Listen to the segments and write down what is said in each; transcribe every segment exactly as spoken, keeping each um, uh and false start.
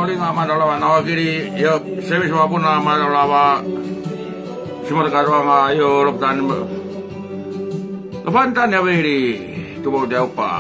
Ringa Matalava, Naua Kili, ʻio, Sevisi Vakapuna Matalava, Simota Katoanga, ʻio, Lopitani, Lopitani Avehili, Tupou Teaupa.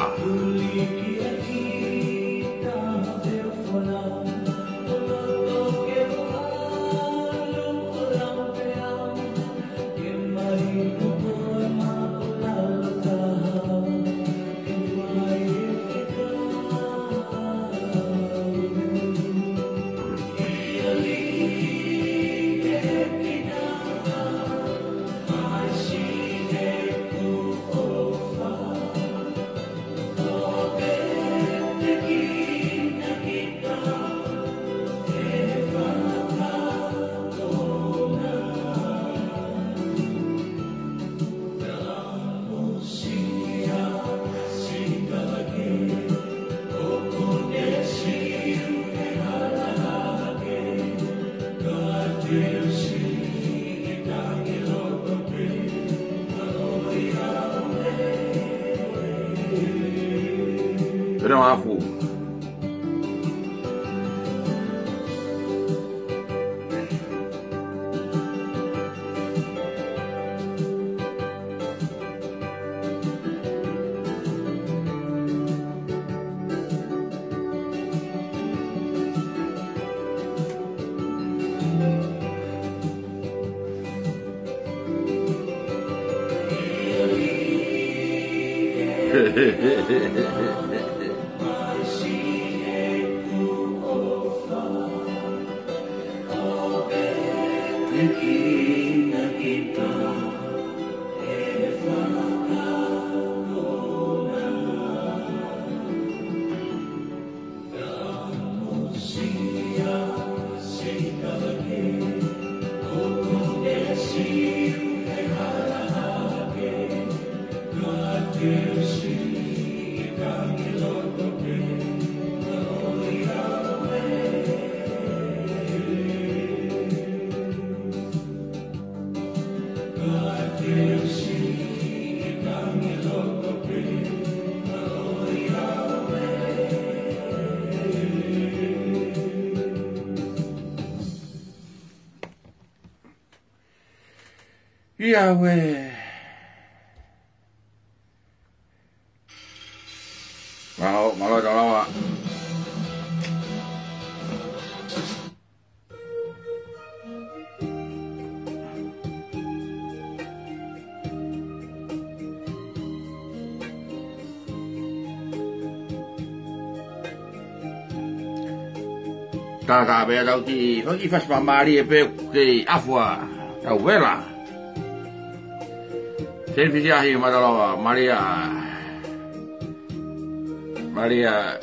Pena mafu. ʻIa ue. Mālō, mālō e tau lava. Tātā pē tau ki, ʻo ki fasi māmālie pē kei ʻafua, tau vela. Sevisi Ahi Matalava, Malia. Malia.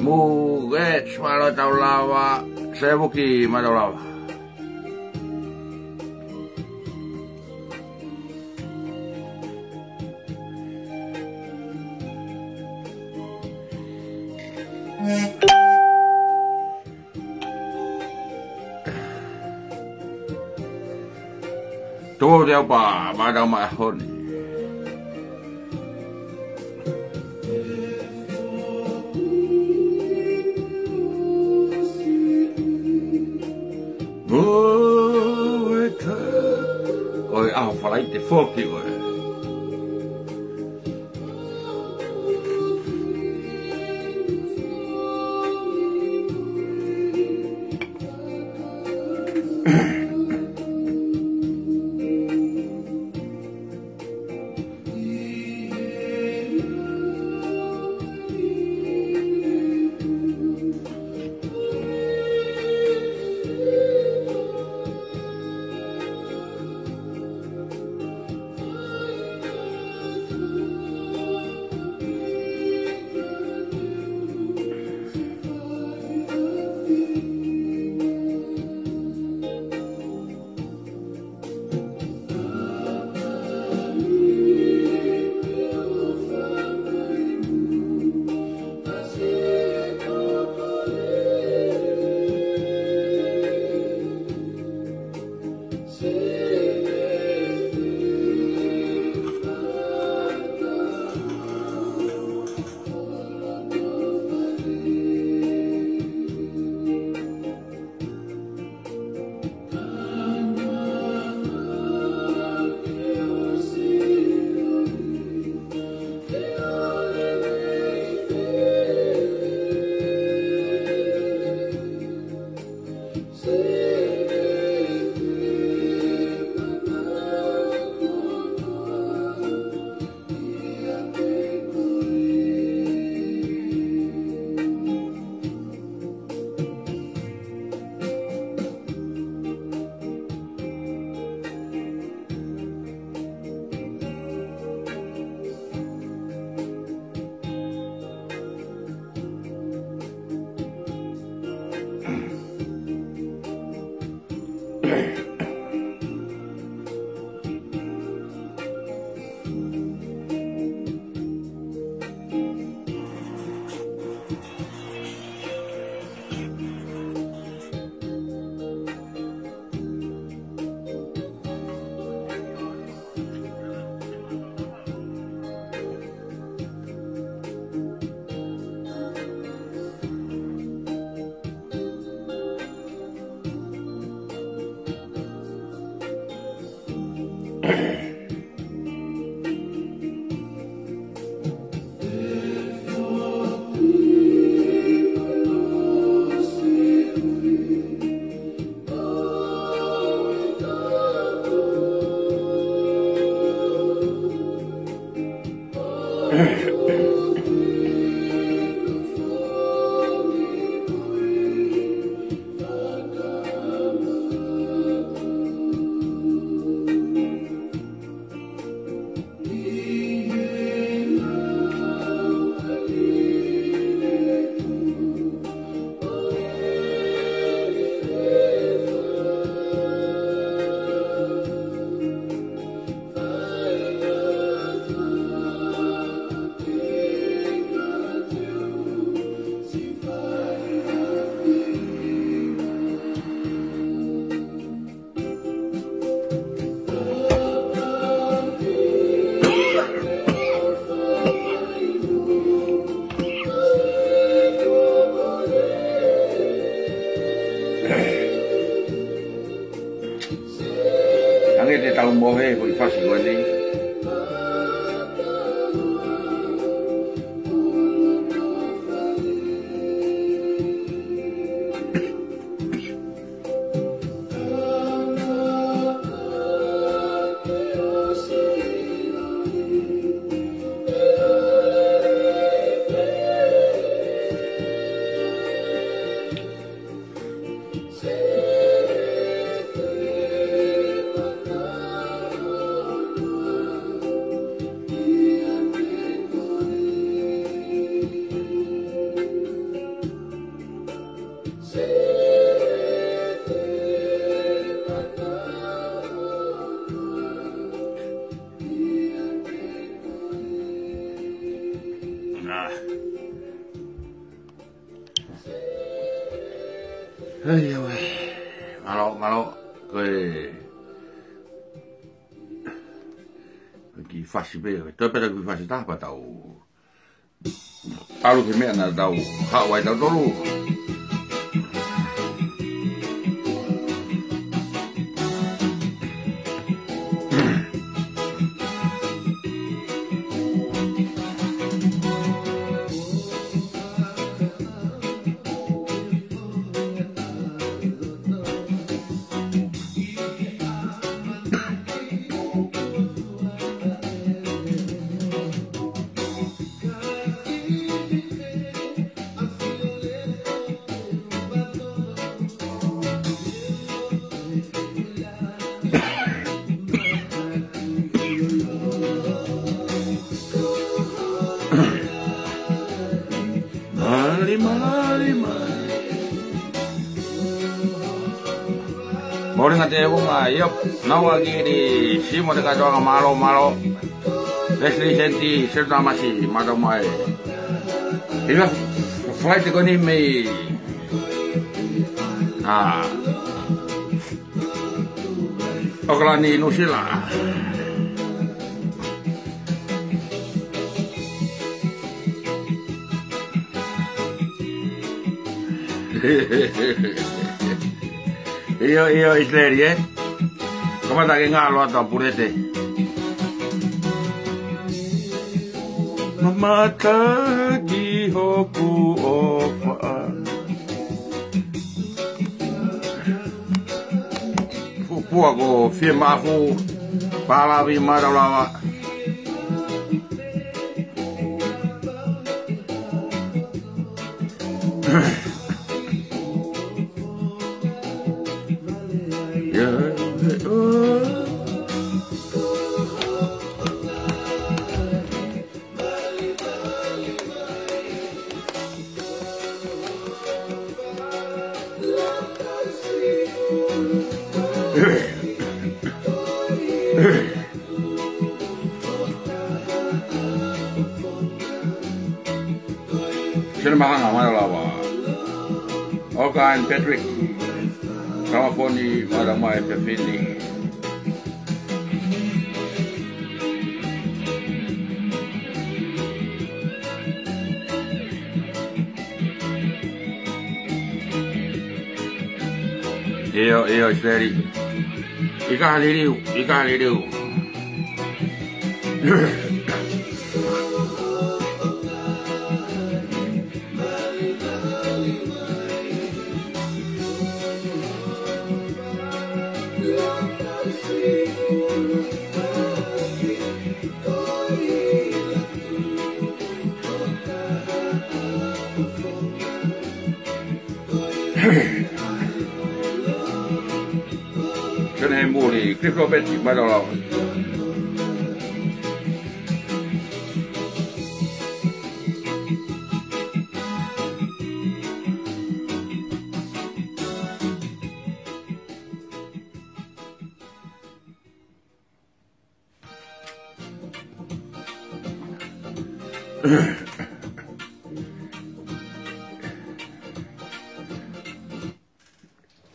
Mu e sualo tau lava, Sevuki Matalava. Tupou Teaupa, mātau mai honi. Ko e ʻaho Falaite foki ko ē. Hangē te tau mohe ko e fasi ko eni. Hei, awe. Mālō, mālō. Ko e, ko e kiʻi fasi pē, ko e toe pē ʻa e kiʻi fasi taha pea tau ʻalu ki he meʻa naʻa tau haʻu ai tautolu. Mali, mali, mali. Mōlinga te u ngā, iop, naua kiri, simo te katoanga, mālō, mālō. Leslie Senti, Selu Tamasi, mātau mai. Ina, flight ko eni mei, ā, ʻAokalani, Nuʻu Sila. ʻIo, ʻio, ʻIsileli, ē? Kamata ke ngalo atu ʻa Pulete. Mamata ki hoku ʻofa. Fuofua ko Fiemaʻafu Palavi, mātau lava. Sina Mahanga, mālō lava. Oka and Patrick. Kalafoni, mātau mai, Pefini. ʻIo, ʻio, ʻIsileli. ʻIkai ha liliu, ʻikai ha liliu. Kene muli, Cliff Roberts, mālō.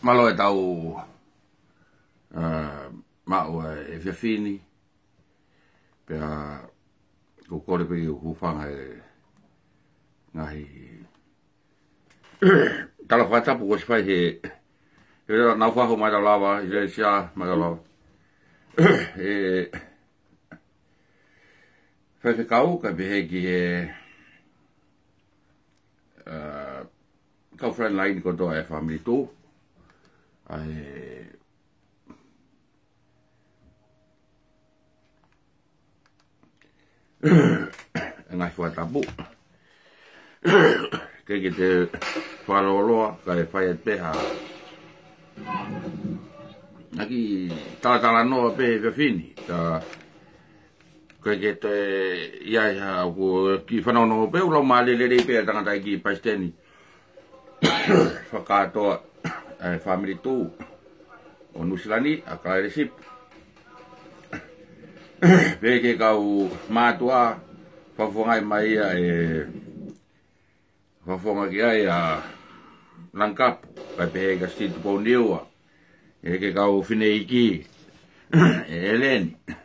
Mālō e tau, ā, maʻu e efiafi ni. Pea ʻoku ou kole pē ke u hūfanga he ngaahi tala fakatapu kuo ʻosi fai he, he Naufo Matalava, ʻIlesia Matalava. He faifekau kae pehē ki he, ā, kau frontline kotoa e fāmili Tuʻu. ʻA e ngaahi fakatapu. Ke ke te fakalōloa, kae fai atu pē ha, ha kiʻi talatalanoa pē he efiafi ni. Ka, ke ke te ia ia ʻoku kiʻi fanongo pē, ʻoku lau mālie lelei pē ʻa e tangataʻeiki palesiteni fakakātoa e fāmili Tuʻu ʻo Nuʻusila ni, ʻa Kalailesipi. Pea ki he kau mātuʻa, fakafofongaʻi mai ia ʻe, fakafofonga ki ai ʻa Langikapu, kae pehē kia Siti Pouniua, ʻe ki he kau fineʻeiki, ʻe ʻEleni.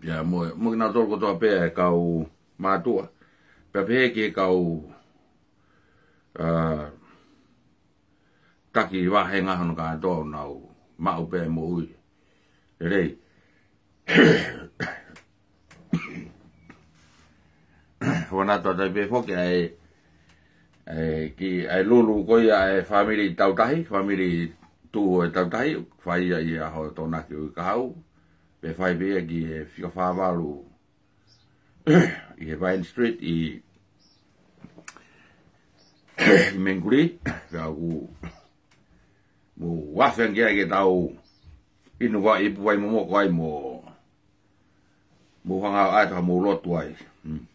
Pea mo, mo kinautolu kotoa pē e kau mātuʻa. Pea pehē ki he kau, ā, taki vāhenga hono kātoa ʻoku nau maʻu pē moʻui lelei. Fōnatu atu ai pē foki ʻa e, ʻa e kiʻi, ʻa e lulu ko ia ʻa e fāmili Tautahi, fāmili Tuʻu ʻo e Tautahi, fai ia ʻi he ʻaho Tokonaki ʻo e kahaʻu, pea fai pē ia ki he fika fā valu ʻi he Vine Street ʻi, ʻi Mangere, pea ʻoku mou afe ange ai ke tau inu vai, ipu vai momoko ai mo, mou hanga ʻo ʻai atu haʻamou lotu ai. Hmm.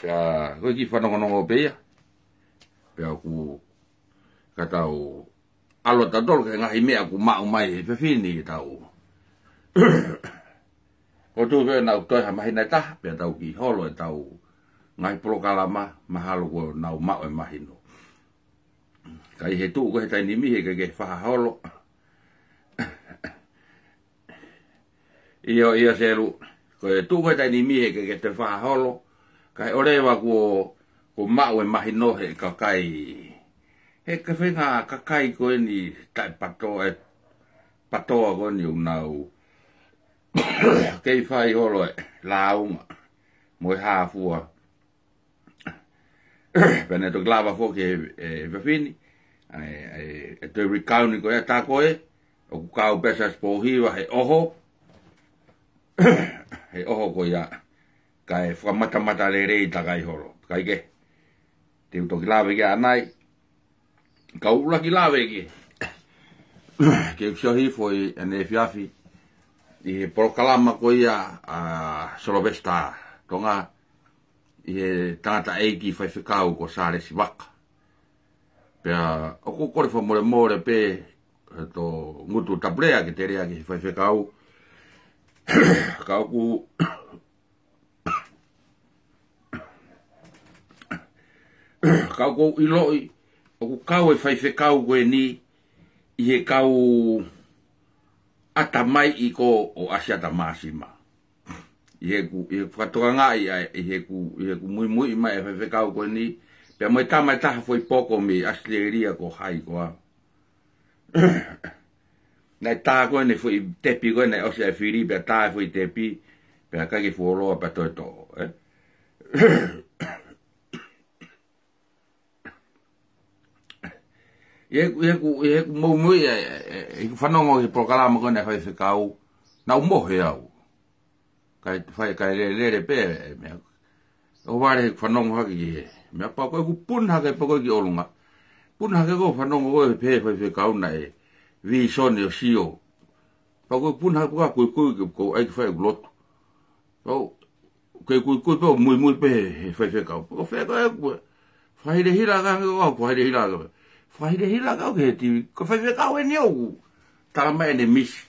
Pea ko e kiʻi fanongonongo pē ia. Pea ʻoku ka tau ʻalu atu tautolu ki he ngaahi meʻa ʻoku maʻu mai he efiafi ni ke tau. ʻOku tuʻu pē ʻo nau toe ha māhina ʻe taha, pea tau kiʻi holo ʻetau ngaahi polokalama, mahalo kuo nau maʻu e mahino. Ka ʻi he tuʻu ko ē he taimi ni he ʻikai ke faʻa holo. ʻIo, ʻio Selu, ko e tuʻu ko ē he taimi ni he ʻikai ke toe faʻa holo, kae ʻoua leva kuo, kuo maʻu e mahino he kakai. He ko e faʻahinga kakai ko eni taʻepatoa, ʻe patoa ko eni ʻoku nau kei fai holo e lāunga mo e hā fua. Pea ne toki lava foki e, e efiafi ni, ʻa e, ʻa e, ʻa e toe recount ko ē ʻa e tā ko ē, ʻoku kau pē ʻa Siaosi Pōhiva he ʻoho, he ʻoho ko ia, kae fakamatamata lelei takai holo, kae kehe. Te u toki lave ki ai ʻanai, ka u ʻuluaki lave ki he, ke u sio hifo ʻi ʻaneefiafi, ʻi he polokalama ko ia ʻa Solevesitā Tonga, ʻi he tangataʻeiki faifekau ko Sālesi Vaka. Pea ʻoku ou kole fakamolemole pē, ʻe tō ngutu tapulea ke te lea ki he faifekau. Ka ʻoku, ka ʻoku ou ʻiloʻi, ʻoku kau e faifekau ko eni, ʻi he kau ʻatamaiʻi ko ē ʻo ʻAsiata Māsima. ʻI heʻeku, ʻi heʻeku fakatokangaʻi ʻa e, ʻi heʻeku, ʻi heʻeku muimui mai e faifekau ko eni, pea mo e tama ʻe taha foʻi poko mei ʻAositelēlia ko hai koā. Naʻe tā ko ē ʻene foʻi tepi ko ē naʻe ʻosi ʻa e fili, pea tā e foʻi tepi, pea ʻikai ke fuoloa pea toe toʻo, ē? ʻI heʻeku, ʻi heʻeku, ʻi heʻeku muimui, ʻi, ʻi, ʻi heʻeku fanongo ki he polokalama ko ē naʻe fai ʻe he faifekau, naʻá ku mohe au. Kae fai, kae lelele pē e meʻa. ʻO vale he fanongo hake ki he meʻa, pea ko ʻeku puna hake pē ko ē ki ʻolunga. Puna hake ko e fanongo ko ē pē he faifekau naʻe vīsone ʻo sio. Pea ko e puna hake pē ko ē kuikui ke ko ai ke fai ʻeku lotu. Pea ko e kuikui pē ʻo muimui pē he, he faifekau. Pea ko e fē ko ē kuo fakahilehila ka, ko e fakahilehila ka. Fakahilehila ka ki he T V. Ko e faifekau eni ʻoku tala mai ʻene misi.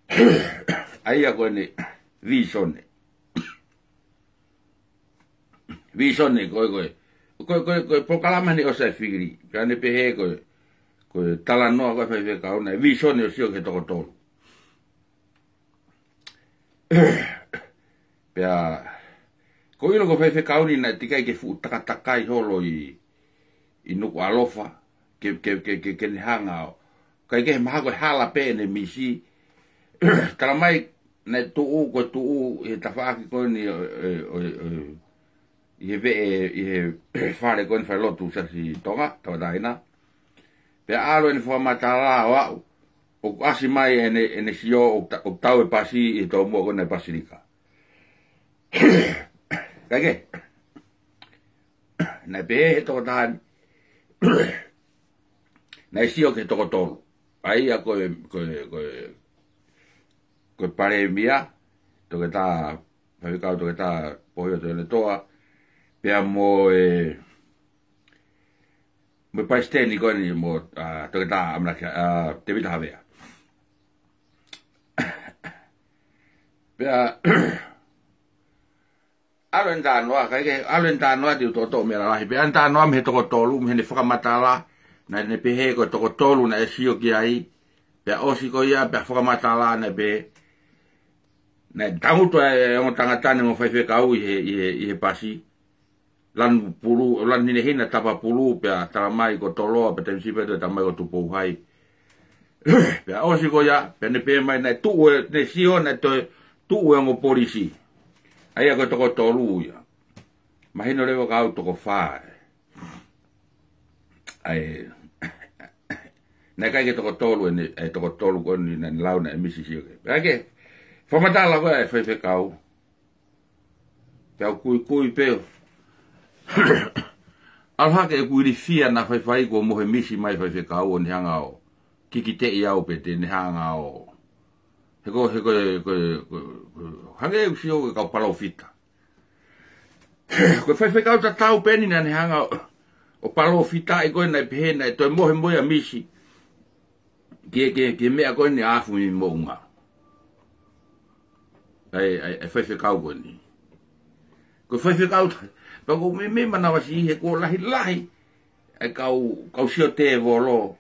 ʻA ia ko ʻene vīsone. Vīsone ko e, ko e, ko e, ko e, ko e polokalama ni ʻo Sai Fikili. Pea ne pehē ko e, ko e talanoa ko e faifekau naʻe vīsone ʻo sio ki he toko tolu. Pea, ko e ʻilo ko e faifekau ni naʻe teʻeki ai ke fuʻu takatakai holo ʻi, ʻi Nukuʻalofa, ke, ke, ke, ke, ke ne hanga ʻo. Kae kehe mahalo ko e hala pē ʻene misi. Tala mai naʻe tuʻu, ko e tuʻu ʻi he tafaʻaki ko eni ʻo, ʻo, ʻo, ʻo, ʻi he veʻe, ʻi he fale ko eni falelotu Siasi Tonga, Tauʻatāina. Pea ʻalu ʻene fakamatala ʻo aʻu, ʻoku ʻasi mai ʻene, ʻene sio ʻoku ta-, ʻoku tau e pasi ʻi he tomuʻa ko ena e Pasilika. Kae kehe, naʻe pehē he tokotaha ni, naʻe sio ki he toko tolu. ʻA ia ko e, ko e, ko e, ko e Palēmia, Toketā, Faifekau Toketā Pohio Tuʻiʻonetoa, pea mo e, mo e Palesiteni ko eni mo, ʻa, Toketā ʻAmanaki, ʻa, Tēvita Havea. Pea, ʻalu ʻene talanoa, kae kehe, ʻalu ʻene talanoa te u toʻotoʻo meʻa lalahi. Pea ʻene talanoa mei he toko tolu, mei heʻene fakamatala, naʻa ne pehē ko e toko tolu naʻe sio ki ai, pea ʻosi ko ia, pea fakamatala naʻe pehē, naʻe tangutu e ongo tangata ni ongo faifekau ʻi he, ʻi he, ʻi he pasi. Lanu pulu, lanu hinehina tapa pulu, pea tala mai ko Toloa, pea taimi siʻi pea toe tala mai ko Tupou Hai. Pea ʻosi ko ia, pea ne pehē mai naʻe tuʻu e, ne sio naʻe toe tuʻu e ongo polisi. ʻA ia ko e toko tolu ia. Mahino leva ka au toko fā. ʻAi, naʻe ʻikai ke toko tolu ʻene, e toko tolu ko eni naʻa ne lau naʻe misi sio ki ai. Pea ke, fakamatala ko ē e faifekau. Pea u kuikui pē. ʻAlu hake ʻeku ilifia naʻa faifai kuo mohe misi mai faifekau ʻo ne hanga ʻo kikiteʻi au pe te ne hanga ʻo. He ko, he ko, he ko, he ko, hangē ʻeku sio ko e kau palōfita. Ko e faifekau tatau pē eni naʻa ne hanga ʻo, ʻo palōfitaʻi ko ē naʻe pehē naʻe toe mohe mo ia misi. Ki he, ki he, ki he meʻa ko eni ʻa Afu mei Moʻunga. ʻAi, ʻai, ʻai faifekau ko eni. Ko e faifekau ta-, pea ko e meimei manavasiʻi he kuo lahilahi. ʻAi kau, kau sio tēvolo.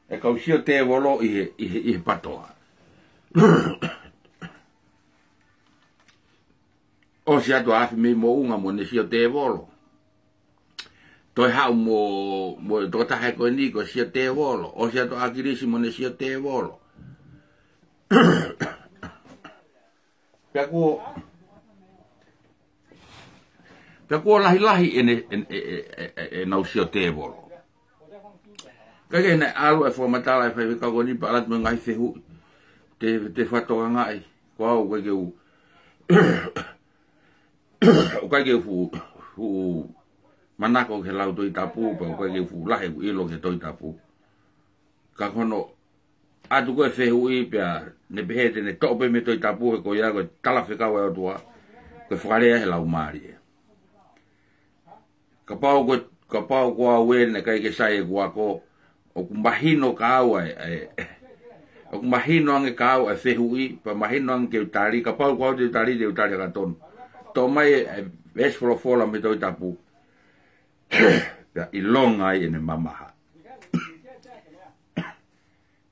ʻAi kau sio tēvolo ʻi he, ʻi he, ʻi he patoa. ʻOsi atu ʻa Afu mei Moʻunga mo ʻene sio tēvolo. Toe haʻu mo, mo e tokotaha ko eni ko e sio tēvolo. ʻOsi atu ʻa ʻAkilisi mo ʻene sio tēvolo. Pea kuo, pea kuo lahilahi ʻene, ʻene, ʻe, ʻe, ʻe, ʻenau sio tēvolo. Kae kehe naʻe ʻalu e fakamatala e faifekau ko eni pea ʻalu atu mo e ngaahi fehuʻi. Te, te fakatokangaʻi, ko au ʻoku ʻikai ke u, ʻoku ʻikai ke u fuʻu, fuʻu manako ki he lau Tohi Tapu, pea ʻoku ʻikai ke u fuʻu lahi ʻeku ʻilo ki he Tohi Tapu. Ka ko hono ʻatu ko ē fehuʻi pea ne pehē te ne toʻo pē mei he Tohi Tapu he ko ia ko e talafekau ʻa e ʻOtua, ko e fakalea he Laumālie. Kapau ko, kapau ko au ē naʻe ʻikai ke sai ʻeku ako, ʻoku mahino kia au ʻa e, ʻa e, ʻoku mahino ange kia au ʻa e fehuʻi, pea mahino ange ke u tali, kapau ko au te u tali, te u tali haka tonu. Toʻo mai e, e veesi folofola mei he Tohi Tapu. Pea ʻilonga ai ʻene mamaha.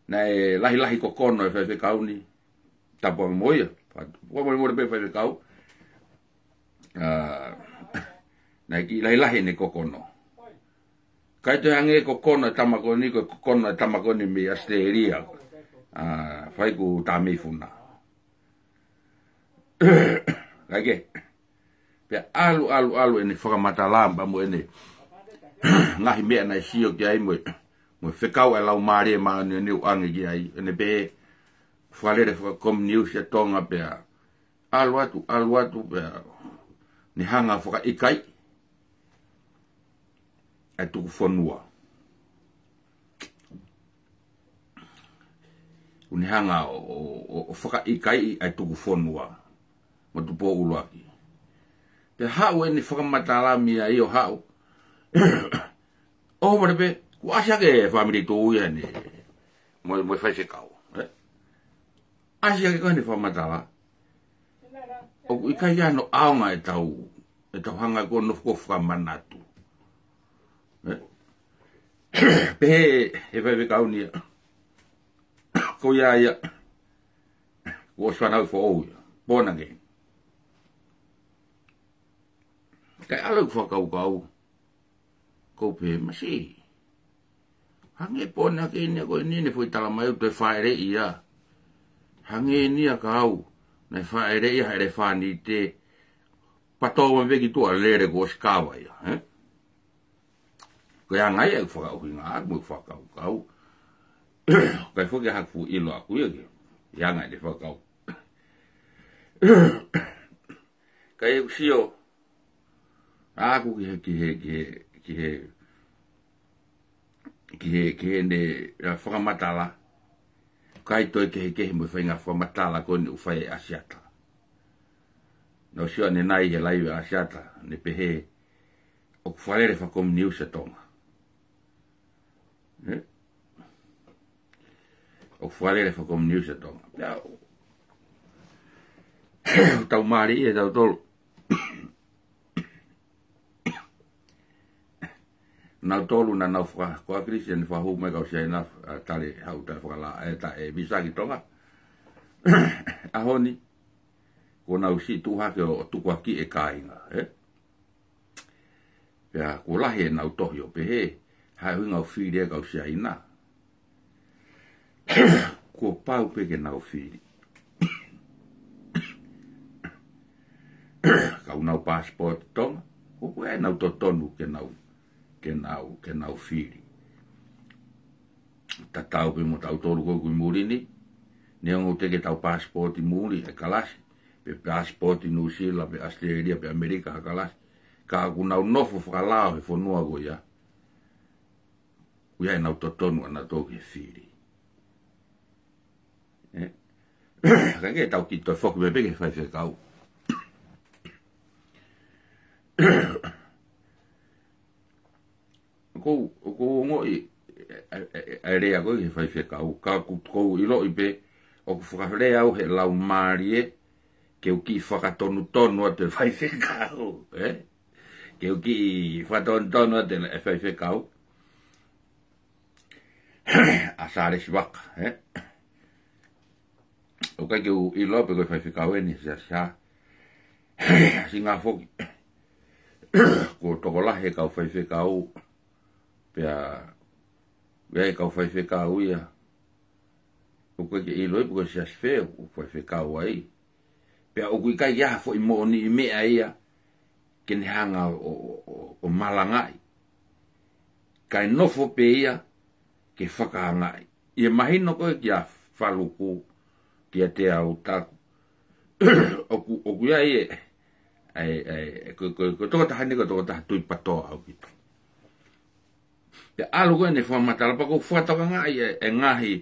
Naʻe lahilahi kokono e faifekau ni. Tapu ange mo ia. Fakamolemole pē faifekau. ʻA, naʻe kiʻi lahilahi ʻene kokono. ʻIkai toe hangē kokono e tama ko eni, ko e kokono e tama ko eni mei ʻAositelēlia. ʻA, fai ko Tameifuna. Kae kehe. Pea ʻalu, ʻalu, ʻalu ʻene fakamatala pea mo ʻene ngaahi meʻa naʻe sio ki ai mo e, mo e fekau ʻa e Laumālie Māʻoniʻoni ʻoange ki ai. ʻEne pehē, fakalele fakakominiusi ʻa Tonga pea ʻAlu atu, ʻalu atu, pea ne hanga ʻo fakaʻikaiʻi ʻa e tuku fonua. Kuo ne hanga ʻo, ʻo, ʻo, ʻo fakaʻikaiʻi ʻa e tuku fonua mo Tupou ʻUluaki. Pea haʻu ʻene fakamatala mei ai ʻo haʻu. ʻO vale pē, kuo ʻasi hake e fāmili Tuʻi ʻanai mo, mo e faifekau, ē? ʻAsi hake ko ʻene fakamatala. ʻOku ʻikai ke ʻi ai hano ʻaonga ʻetau, ʻetau hanga ko ē ʻo nofo ko ē ʻo fakamanatu. Ē? Pehē ʻe he faifekau ni ia, ko ia ia, kuo ʻosi fanauʻi foʻou ia, born again. Kae ʻalu ʻeku fakakaukau, ʻoku ou pehē, masiʻi. Hangē pē naʻe ʻi ai ʻeni ko ʻeni ʻene foʻi tala mai ʻoku toe fāʻeleʻi ia. Hangē ʻeni ia ka au, naʻe fāʻeleʻi ia he ʻelefānite. Pato mai pē ki tuʻa, lele kuo ʻosi kava ia, ē? Ko e anga ia ʻeku fakaʻuhinga ʻaku mo ʻeku fakakaukau. ʻIkai foki ke haku ʻilo ʻaku ia ki he anga ʻene fakakaukau. Ka ʻi heʻeku sio ʻaku ki he, ki he, ki he, ki he, ki he, ki heʻene, ā, fakamatala, ʻikai toe kehekehe mo e faʻahinga fakamatala ko ʻeni ʻoku fai ʻe ʻAsiata. Naʻá ku sio ʻanenai he laivi ʻa ʻAsiata, ne pehē ʻoku fakalele fakakominiusi ʻa Tonga. Ē? ʻOku fakalele fakakominiusi ʻa Tonga. Pea ʻoku tau mālie ʻe tautolu. Nautolu naʻa nau faka-, ko ʻAkilisi ʻene fakahū mai kau Siaina, ā, tali, haʻu tali fakalaʻā, ē, ta-, ē, visa ki Tonga. ʻAho ni, kuo nau siʻi tuʻu hake ʻo, ʻo tukuakiʻi e kāinga, ē? Pea kuo lahi ʻenau tohi ʻo pehē, ha ʻuhinga ʻoku fili ai e kau Siaina. Kuo pau pē ke nau fili. Ka ʻoku nau passport Tonga, ʻoku ʻi ai ʻenau totonu ke nau, ke nau, ke nau fili. Tatau pē mo tautolu ko ē ʻoku ʻi muli ni, neongo ʻoku teʻeki ke tau passport ʻi muli ʻa e kalasi, pe passport ʻi Nuʻusila, pe ʻAositelēlia, pe ʻAmelika ha kalasi. Ka ʻoku nau nofo fakalao he fonua ko ia, ʻoku ʻi ai ʻenau totonu ʻanautolu ke fili. Ē? Kae ke tau kiʻi toe foki mai pē ki he faifekau. ʻOku ou, ʻoku ou ongoʻi ʻa e, ʻa e, ʻa e lea ko ē ki he faifekau, ka ʻoku, ʻoku ou ʻiloʻi pē, ʻoku fakalea au he laumālie, ke u kiʻi fakatonutonu atu e faifekau, ē? Ke u kiʻi fakatonutonu atu e faifekau. ʻA Sālesi Vaka, ē? ʻOku ʻikai ke u ʻilo pe ko e faifekau ʻeni, Siasi Hā. Siʻi ngā foki. Kuo tokolahi e kau faifekau, pea, pea e kau faifekau ia. ʻOku ʻikai ke ʻilo pe ko e siasi fē ʻoku faifekau ai. Pea ʻoku ʻikai ke ʻi ai ha foʻi moʻoniʻi meʻa ia ke ne hanga ʻo, ʻo, ʻo, ʻo malangaʻi. Kae nofo pē ia ke fakaangaʻi. ʻI he mahino ko ē kia Faluku, kiate au taku. ʻOku, ʻoku ʻi ai e, ʻa e, ʻa e, ko, ko, ko e tokotaha ni ko e tokotaha tui PATOA ʻaupito. Pea ʻalu ko ē ʻene fakamatala pea ʻoku ou fakatokangaʻi e, e ngaahi,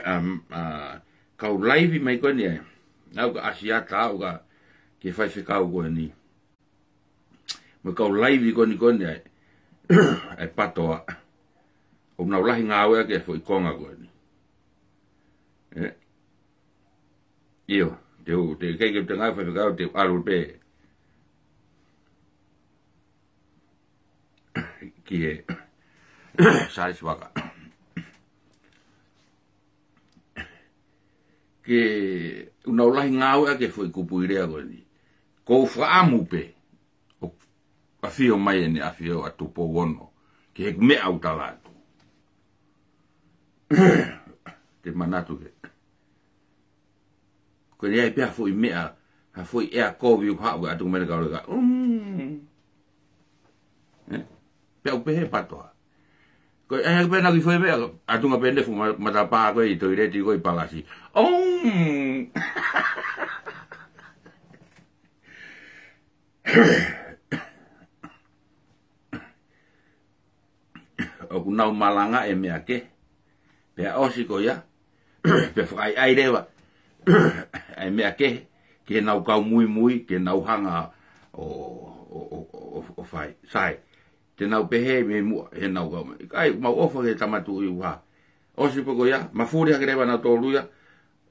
um, ā, kau laivi mai ko eni ē. Naʻa ku ʻasi atu au ka ki he faifekau ko eni. Mo e kau laivi ko eni ko eni ē, ʻa e PATOA. ʻOku nau lahi ngāueʻaki e foʻi konga ko eni. Ē? ʻIo, te u, te u ʻikai ke u te ngāue faifekau, te u ʻalu pē ki he Sālesi Vaka. Ke ʻoku nau lahi ngāueʻaki e foʻi kupuʻi lea ko eni. ʻOku ou fakaʻamu pē ʻo ʻafio mai ʻEne ʻAfio ʻa Tupou Ono ki heʻeku meʻa ʻoku ou tala atu. Te manatu ke ko eni ʻi ai pē ha foʻi meʻa, ha foʻi ʻea kovi ʻoku haʻu ke ʻatu mai e kau leka. Um. Ē? Pea ʻoku pehē PATOA. Ko e ʻea pē naʻa ku foʻi meʻa, ʻatu mai pē ʻene fuʻu ma-, matapā ko ē ʻi toileti ko ē ʻi Palasi. Um. ʻOku nau malanga e meʻa kehe. Pea ʻosi ko ia, pea fakaʻaiʻai leva ʻa e meʻa kehe ki heʻenau kau muimui, ke nau hanga ʻo, ʻo, ʻo, ʻo, ʻo fai. Sai, te nau pehē mei muʻa heʻenau kau mai. ʻIkai, mau ʻofa ki he Tama Tuʻi ʻUha. ʻOsi pē ko ia, mafuli hake leva nautolu ia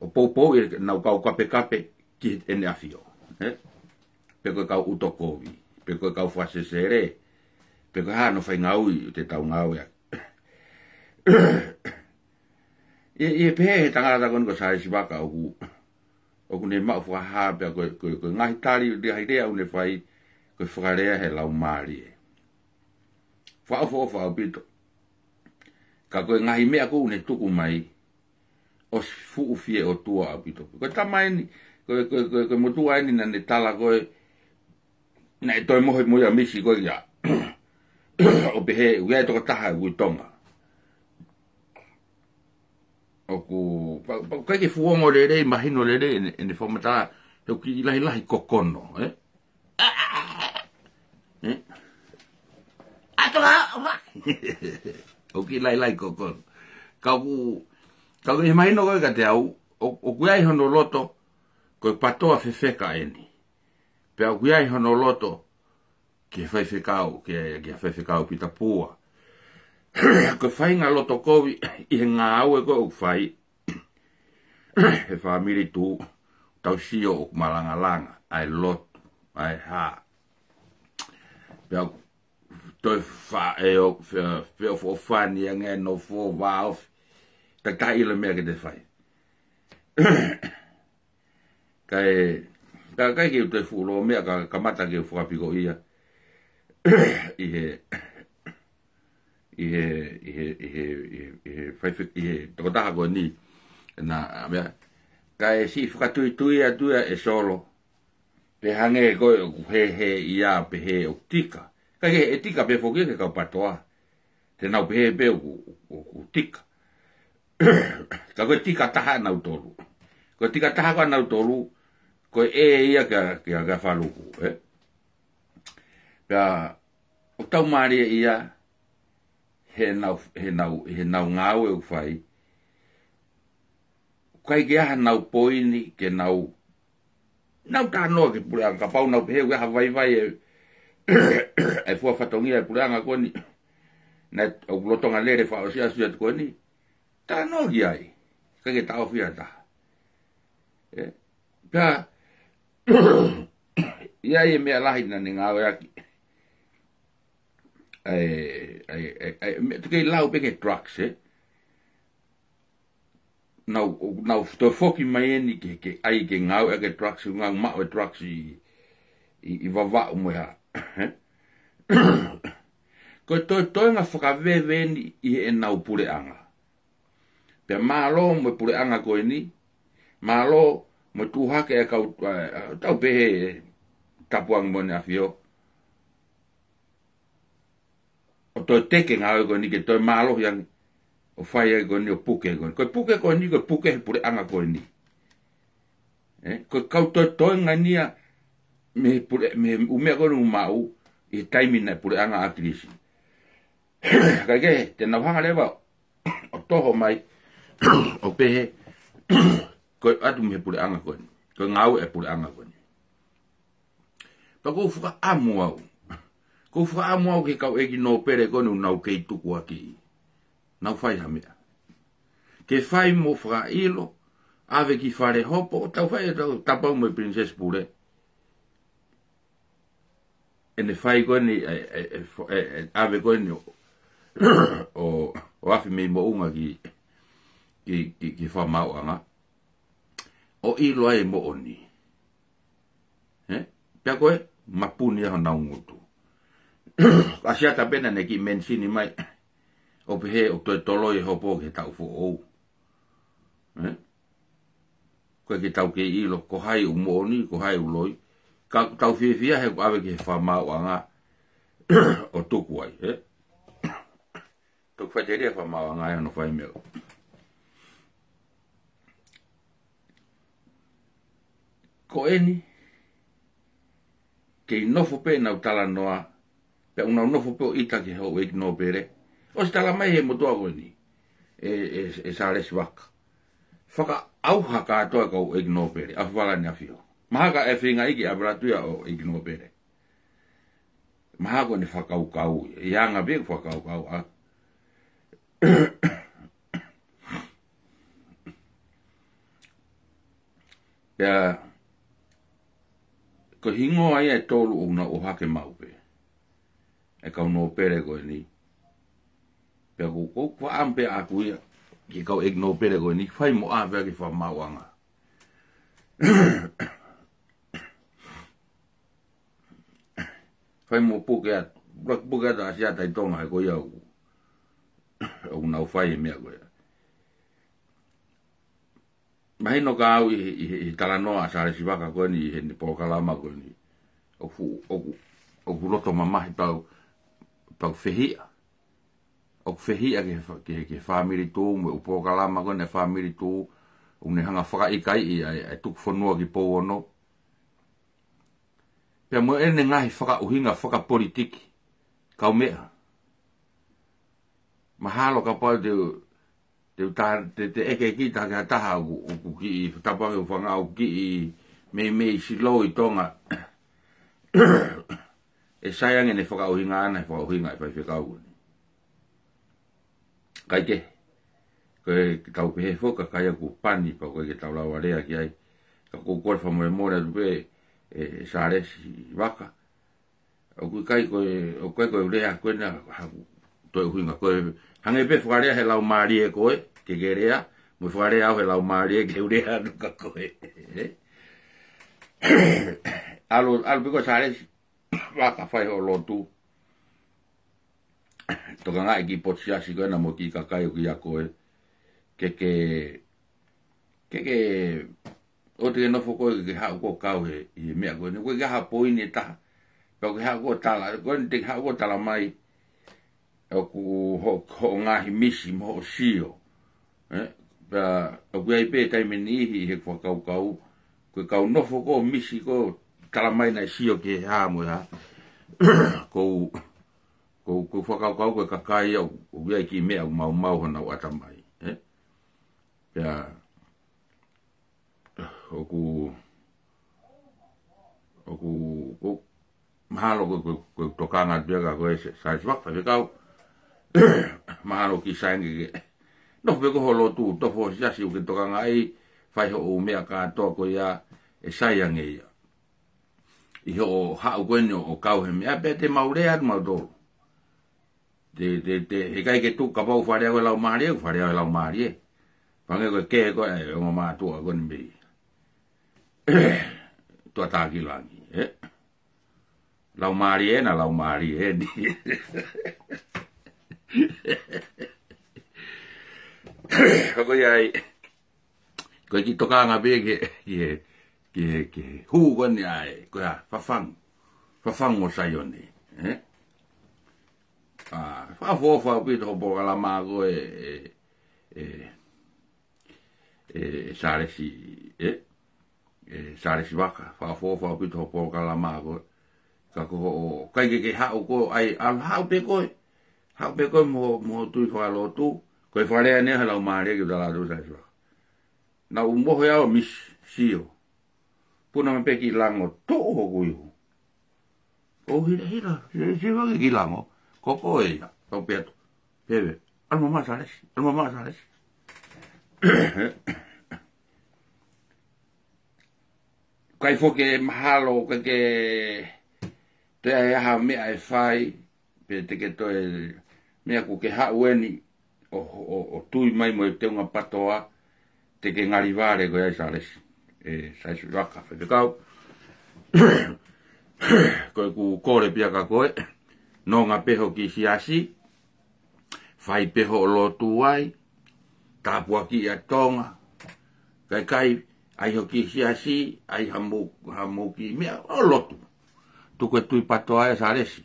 ʻo poupou ʻenau kau kapekape ki heʻene ʻafio. Ē? Pe ko e kau ʻuto kovi, pe ko e kau fakasesele, pe ko e hā hono faingaue ʻoku te tau ngāueʻaki. ʻI, ʻi he pehē he tangata ko eni ko Sailesi Vaka ʻoku, ʻoku ne maʻu fakahā pea ko e, ko e, ko e ngaahi tali, ngaahi lea ʻoku ne fai, ko e fakalea he laumālie. Fakaʻofoʻofa ʻaupito. Ka ko e ngaahi meʻa ʻoku ne tuku mai, ʻosi fuʻu fie ʻOtua ʻaupito. Ko e tama eni, ko e, ko e, ko e, ko e motuʻa eni naʻa ne tala ko ē, naʻe toe mohe mo ia ʻa Misi ko ia. ʻO pehē, ʻoku ʻi ai e tokotaha ʻi Tonga. ʻOku, pea, pea ʻoku ʻikai ke fuongo lelei, mahino lelei, ʻene, ʻene fakamatala, he ʻoku kiʻi lahilahi kokono, ē? Ē? ʻA toka, ʻofa. ʻOku kiʻi lahilahi kokono. Ka ʻoku, ka ʻoku ʻi he mahino ko ē kiate au, ʻo, ʻoku ʻi ai hono loto, ko e patoa fefeka eni. Pea ʻoku ʻi ai hono loto, ki he faifekau, ki he, ki he faifekau Pita Pua. Ko e faʻahinga loto kovi, ʻi he ngāue ko ē ʻoku fai, he fāmili tuʻu, tau sio ʻoku malangalanga, ʻa e lotu, ʻa e hā. Pea toe fa-, ʻe ʻo, fe-, feʻofoʻofani ange nofo vāofi. Taʻe ʻilo e meʻa ke te fai. Kae, ka ʻikai ke u toe fuʻu lōmea ka kamata ke u fakapiko ia. ʻI he, ʻi he, ʻi he, ʻi he, ʻi he, ʻi he faife-, ʻi he tokotaha ko eni. Naʻa, meʻa, kae siʻi fakatuitui atu ia ʻe Solo. Pea hangē ko ē ʻoku hē hē ia pehē ʻoku tika. Kae kehe ʻe tika pē foki ki he kau patoa. Te nau pehē pē ʻoku, ʻoku tika. Ka ko e tika taha ʻanautolu. Ko e tika taha ko ē ʻanautolu, ko e ʻē ia kia, kia, kia Faluku, ē? Pea, ʻoku tau mālie ia, heʻenau, heʻenau, heʻenau ngāue ʻoku fai. ʻIkai ke ʻi ai hanau poini, ke nau, nau talanoa ki he puleʻanga, kapau nau pehē ʻoku ʻi ai ha vaivai ʻe, ʻe fua fatongia e puleʻanga ko eni. Naʻe, ʻoku lolotonga lele fakaʻosiʻosi atu ko eni. Talanoa ki ai. ʻIkai ke taʻofi ha taha. Ē? Pea, ʻi ai e meʻa lahi naʻa ne ngāueʻaki. ʻAi, ʻai, ʻai, ʻai, meʻa te kei lau pē ki he drugs, ē? Nau, nau toe foki mai eni ke, ke ʻai ke ngāueʻaki e drugs, ngāue maʻu e drugs ʻi, ʻi, ʻi Vavaʻu mo e hā. Ko e toe, toenga fakaveve eni ʻi heʻenau puleʻanga. Pea mālō mo e puleʻanga ko eni, mālō mo e tuʻu hake e kau, ē, tau pehē ʻe Tapuangi mo ʻEne ʻAfio. ʻO toe teke ngāue ko eni ke toe mālohi ange, ʻo fai ai ko eni ʻo puke ko eni. Ko e puke ko eni, ko e puke he puleʻanga ko eni. Ē, ko e kau toe toenga eni ia, mei he pule-, mei he ʻū meʻa ko eni ʻoku maʻu, ʻi he taimi naʻe puleʻanga ʻa ʻAkilisi. Kae kehe, te nau hanga leva ʻo toho mai, ʻo pehē, ko e ʻatu mei he puleʻanga ko eni. Ko e ngāue e puleʻanga ko eni. Pea ʻoku ou fakaʻamu au. ʻOku ou fakaʻamu au ki he kau ʻeiki nōpele ko eni ʻoku nau kei tukuakiʻi. Nau fai ha meʻa. Ke fai mo fakaʻilo, ʻave ki fale hopo, tau fai ʻetau Tapuangi mo e Princess Pule. ʻEne fai ko eni, ʻe, ʻe, ʻe, fo-, ʻe, ʻe, ʻave ko eni ʻo, ʻo, ʻo afe mei moʻunga ki, ki, ki, ki fakamaauʻanga. ʻO ʻilo ai e moʻoni. Ē? Pea ko e, mapuni ia honau ngutu. ʻAsi ata pē naʻa ne kiʻi mention mai. ʻO pehē ʻoku toe toloi e hopo ki he taʻu foʻou. Ē? Ko e ke tau kei ʻilo, ko hai ʻoku moʻoni, ko hai ʻoku loi. Ka tau fiefia he ʻoku ʻave ki he fakamaauʻanga ʻo tuku ai, ē? Toki faʻiteliha fakamaauʻanga ʻi hono fai meʻa. Ko eni, ʻe nofo pē ʻenau talanoa, pea ʻoku nau nofo pē ʻo ʻita ki he houʻeiki nōpele. ʻOsi tala mai he motuʻa ko eni, ʻe, ʻe, ʻe Sālesi Vaka, fakaʻauha kātoa e kau ʻeiki nōpele, ʻa Falani ʻAfio. Mahalo ka e feinga ʻi ke ʻavalatuia ʻo ʻeiki nōpele. Mahalo ko ʻene fakakaukau, ʻi he anga pē ʻeku fakakaukau ʻa. Pea, ko e hingoa ia ʻe tolu ʻoku nau ʻohake maʻu pē ʻe kau nōpele ko eni. Pea ko, ko, ko ʻam pē ʻaku ia, ki he kau ʻeiki nōpele ko eni, fai mo ʻā pē ki he fakamaauʻanga. Fai mo puke atu, puke atu ʻa Siata ʻi Tonga he ko ia ʻoku, ʻoku nau fai e meʻa ko ia. Mahino ka au ʻi he, ʻi he, ʻi he talanoa ʻa Sālesi Vaka ko eni, ʻi heʻene polokalama ko eni. ʻOku, ʻoku, ʻoku loto mamahi pau, pau fehiʻa. ʻOku fehiʻa ki he fa-, ki he, ki he Family Tuʻu, mo e ʻū polokalama ko eni Family Tuʻu, ʻoku ne hanga fakaʻikaiʻi ʻa e, ʻa e tuku fonua ki Pouono. Pea mo ʻene ngaahi fakaʻuhinga fakapolitiki, kaumeʻa. Mahalo kapau te, te, te, te ʻeke kita ki ha taha ʻoku, ʻoku kiʻi, tapu ange ʻoku fanga ʻoku kiʻi meimei silo ʻi Tonga. ʻE sai ange ʻene fakaʻuhinga ʻana, ʻe fakaʻuhinga ʻe faifekau ko eni. Kae kehe, ko e tau pehē foki ka kai aku pani pea ko e ke tau lava lea ki ai. Ka ʻoku ou kole fakamolemole atu pē, ʻe, ʻe Sālesi Vaka. ʻOku ʻikai ko e, ʻoku ʻikai ko e lea ko ena haku toe ʻuhinga ko e. Hangē pē fakalea he laumālie ko e, ke ke lea, mo fakalea au he laumālie ke u lea atu ka ko e. ʻAlu, ʻalu pē ko Sālesi Vaka fai hoʻo lotu. Tokangaʻi e kiʻi potu siasi ko ena mo e kiʻi kakai ʻoku ʻia koe. Ke ke, ke ke, ʻoua te ke nofo koe ke ke haʻu koe ʻo kau he, ʻi he meʻa ko eni. Ko e ke haʻu poini ʻe taha. Pea ke haʻu koe ʻo tala, ko eni te ke haʻu koe ʻo tala mai. ʻOku ho-, hoʻo ngaahi misi mo hoʻo sio. ʻE, pea, ʻoku ʻi ai pē taimi ʻe niʻihi ʻi heʻeku fakakaukau, ko e kau nofo ko ē ʻo misi ko ē ʻo tala mai naʻe sio ki he hā mo e hā. Ko, ko, ko e fakakaukau ko e kakai ia ʻoku, ʻoku ʻi ai e kiʻi meʻa ʻoku maumau honau ʻatamai, ʻe? Pea, ʻoku, ʻoku, ʻoku, mahalo ko, ko, ko e tokanga atu ia ka ko e Sā-, Sālesi Vaka, faifekau. Mahalo kiʻi sai ange ke nofo pē ko hoʻo lotu, tofo siasi ʻoku ke tokangaʻi, fai hoʻo meʻa kātoa ko ia, ʻe sai ange ia. ʻI hoʻo haʻu ko eni ʻo, ʻo kau he meʻa, pea te mau lea atu mautolu. Te, te, te, heʻikai ke tuku kapau fakalea ko e laumālie, fakalea ko e laumālie. Pea hangē ko e kē ko ē ʻa e ongo mātuʻa ko eni mei Tuʻatākilangi, ʻe? Laumālie ena, laumālie eni. Ka ko ia ai, ko e kiʻi tokanga pē ki he, ki he, ki he, ki he hū ko eni ʻa e, ko e hā, fafangu, fafangu ʻo Saione, ʻe? ʻA, fakaʻofoʻofa ʻaupito hoʻo polokalama ko ē, ʻe, ʻe, ʻe Sālesi, ʻe, ʻe Sālesi Vaka, fakaʻofoʻofa ʻaupito hoʻo polokalama ko ē. Ka ko hoʻo, ʻikai ke ke haʻu koe, ʻai, ʻalu haʻu pē koe. Haʻu pē koe mo, mo e tui fakalotu. Ko e fakalea eni ʻa e laumālie ke u tala atu Sālesi Vaka. Naʻá ku mohe au ʻo misi, sio. Puna mai pē kiʻi lango, toʻo hoku ihu. ʻO hila, hila, sio, sio hake kiʻi lango. Ko koe ia, tau pē atu. Pea pehē, ʻalu mamaʻa Sālesi, ʻalu mamaʻa Sālesi. ʻIkai foki ke mahalo, ke, ke, te ai ha meʻa ʻe fai, pe te ke toe, meʻa kuo ke haʻu eni, ʻo, ʻo, ʻo tui mai mo e teunga PATOA, te ke ngali vale koe ai Sālesi. ʻE, Sālesi Vaka, faifekau. Ko ʻeku kole pē ia kia koe, nonga pē hoʻo kiʻi siasi, fai pē hoʻo lotu ai, tāpuakiʻi ʻa Tonga, kae ʻikai, ʻai hoʻo kiʻi siasi, ʻai hamou, hamou kiʻi meʻa, ʻo lotu. Tuku e tui PATOA ia Sālesi.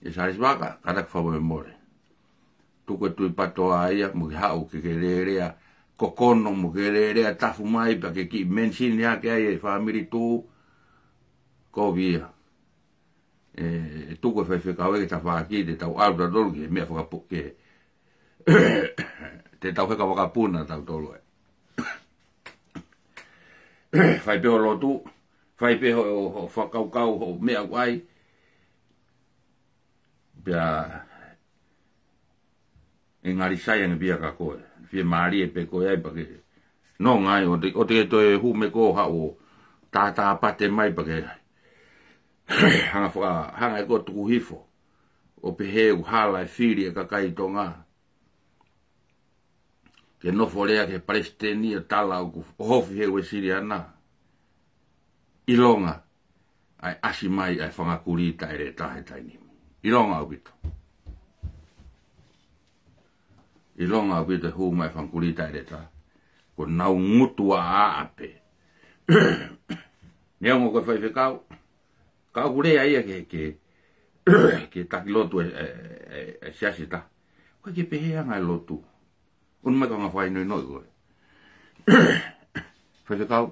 ʻE Sālesi Vaka, kātaki fakamolemole. Tuku e tui PATOA ia, mo ke haʻu ke ke lelea, ko kono mo ke lelea tafu mai, pea ke kiʻi mention hake ai e Family Tuʻu, kovi ia. ʻE, ʻe tuku e faifekau ʻe ke tafaʻaki te tau ʻalu tautolu ki he meʻa fakapu-, ke, te tau heka vakapuna tautolu ē. Fai pē hoʻo lotu, fai pē hoʻo, hoʻo fakakaukau, hoʻo meʻa ʻoku ʻai. Pea ʻe ngali sai ange pē ia kia koe. Fiemālie pē koe ai pea ke nonga ai, ʻoua te, ʻoua te ke toe hū mai koe ʻo haʻu ʻo tātāpate mai pea ke hanga faka-, hanga ʻe koe ʻo tuku hifo ʻo pehē ʻoku hala e fili e kakai Tonga ke nofo lea ki he palesiteni ʻo tala ʻoku ʻohofi he Uēsiliana. ʻIlonga ʻa e ʻasi mai ʻa e fanga kulī taʻeleta he taimi ni. ʻIlonga ʻaupito. ʻIlonga ʻaupito e hū mai e fanga kulī taʻeleta. Kuo nau ngutu ʻaʻape. Neongo ko e faifekau, ka ʻoku lea ia ke, ke, ke taki lotu e, e, e, e siasi ta. ʻOku ʻikai ke pehē ʻa e ngaahi lotu. ʻOku ʻikai ke ngata ʻi he fainoino ko ē. Faifekau,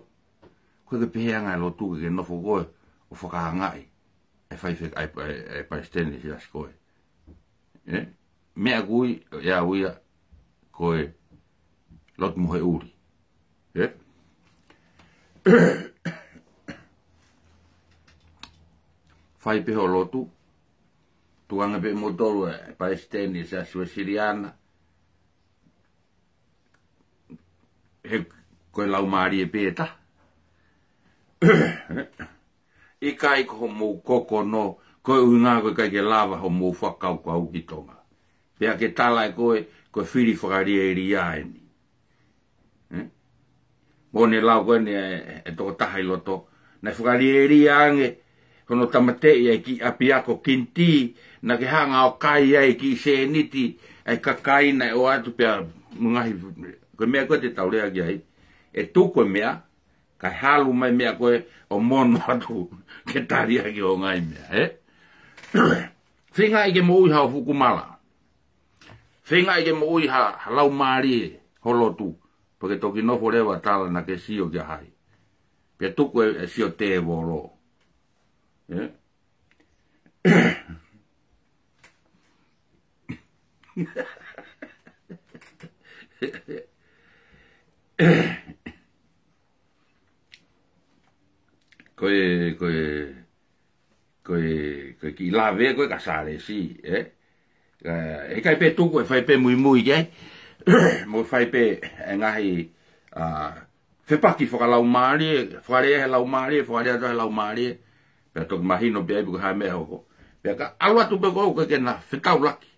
ʻoku ʻikai ke pehē ʻa e ngaahi lotu ke ke nofo koe ʻo fakaangaʻi e faife-, ʻa e, ʻa e, ʻa e palesiteni siasi ko ē. ʻE? Meʻa ʻoku ui ʻe au ia ko e lotu mohe ʻuli. ʻE? Fai pē hoʻo lotu, tuku ange pē ʻe moutolu e palesiteni e siasi Uēsiliana, he ko e laumālie pē ʻe taha. ʻIkai ko hoʻomou kokono, ko e ʻuhinga ko e ʻikai ke lava hoʻomou fakakaukau ki Tonga. Pea ke tala ʻe koe, ko e fili fakalielia eni. ʻE? Mo ne lau ko eni e, e tokotaha ʻi loto. Naʻe fakalielia ange hono tāmateʻi ʻa e kiʻi ʻapiako Kinitī, naʻa ke hanga ʻo kai ai e kiʻi sēniti ʻa e kakai naʻe ʻoatu pea mo e ngaahi, ko e meʻa ko ē te tau lea ki ai. ʻE tuku e meʻa, kae halu mai meʻa ko ē ʻo mono atu ke tali ʻaki hoʻo ngaahi meʻa, ē? Feingaʻi ke moʻui haʻo fuʻu kumala. Feingaʻi ke moʻui ha, ha laumālie ho lotu. Pea ke toki nofo leva ʻo tala naʻa ke sio kia hai. Pea tuku e, e sio tēvolo. ʻE? Ko e, ko e, ko e, ko e kiʻi lave ko ē kia Sālesi, ē? ʻE, ʻikai pē tuku e fai pē muimui ki ai, mo fai pē e ngaahi, ʻa, fepaki fakalaumālie, fakalea he laumālie, fakalea atu he laumālie, pea toki mahino pē ai pe ko e hā e meʻa ʻe hoko. Pea ka ʻalu atu pē ko ē ke na fetaulaki.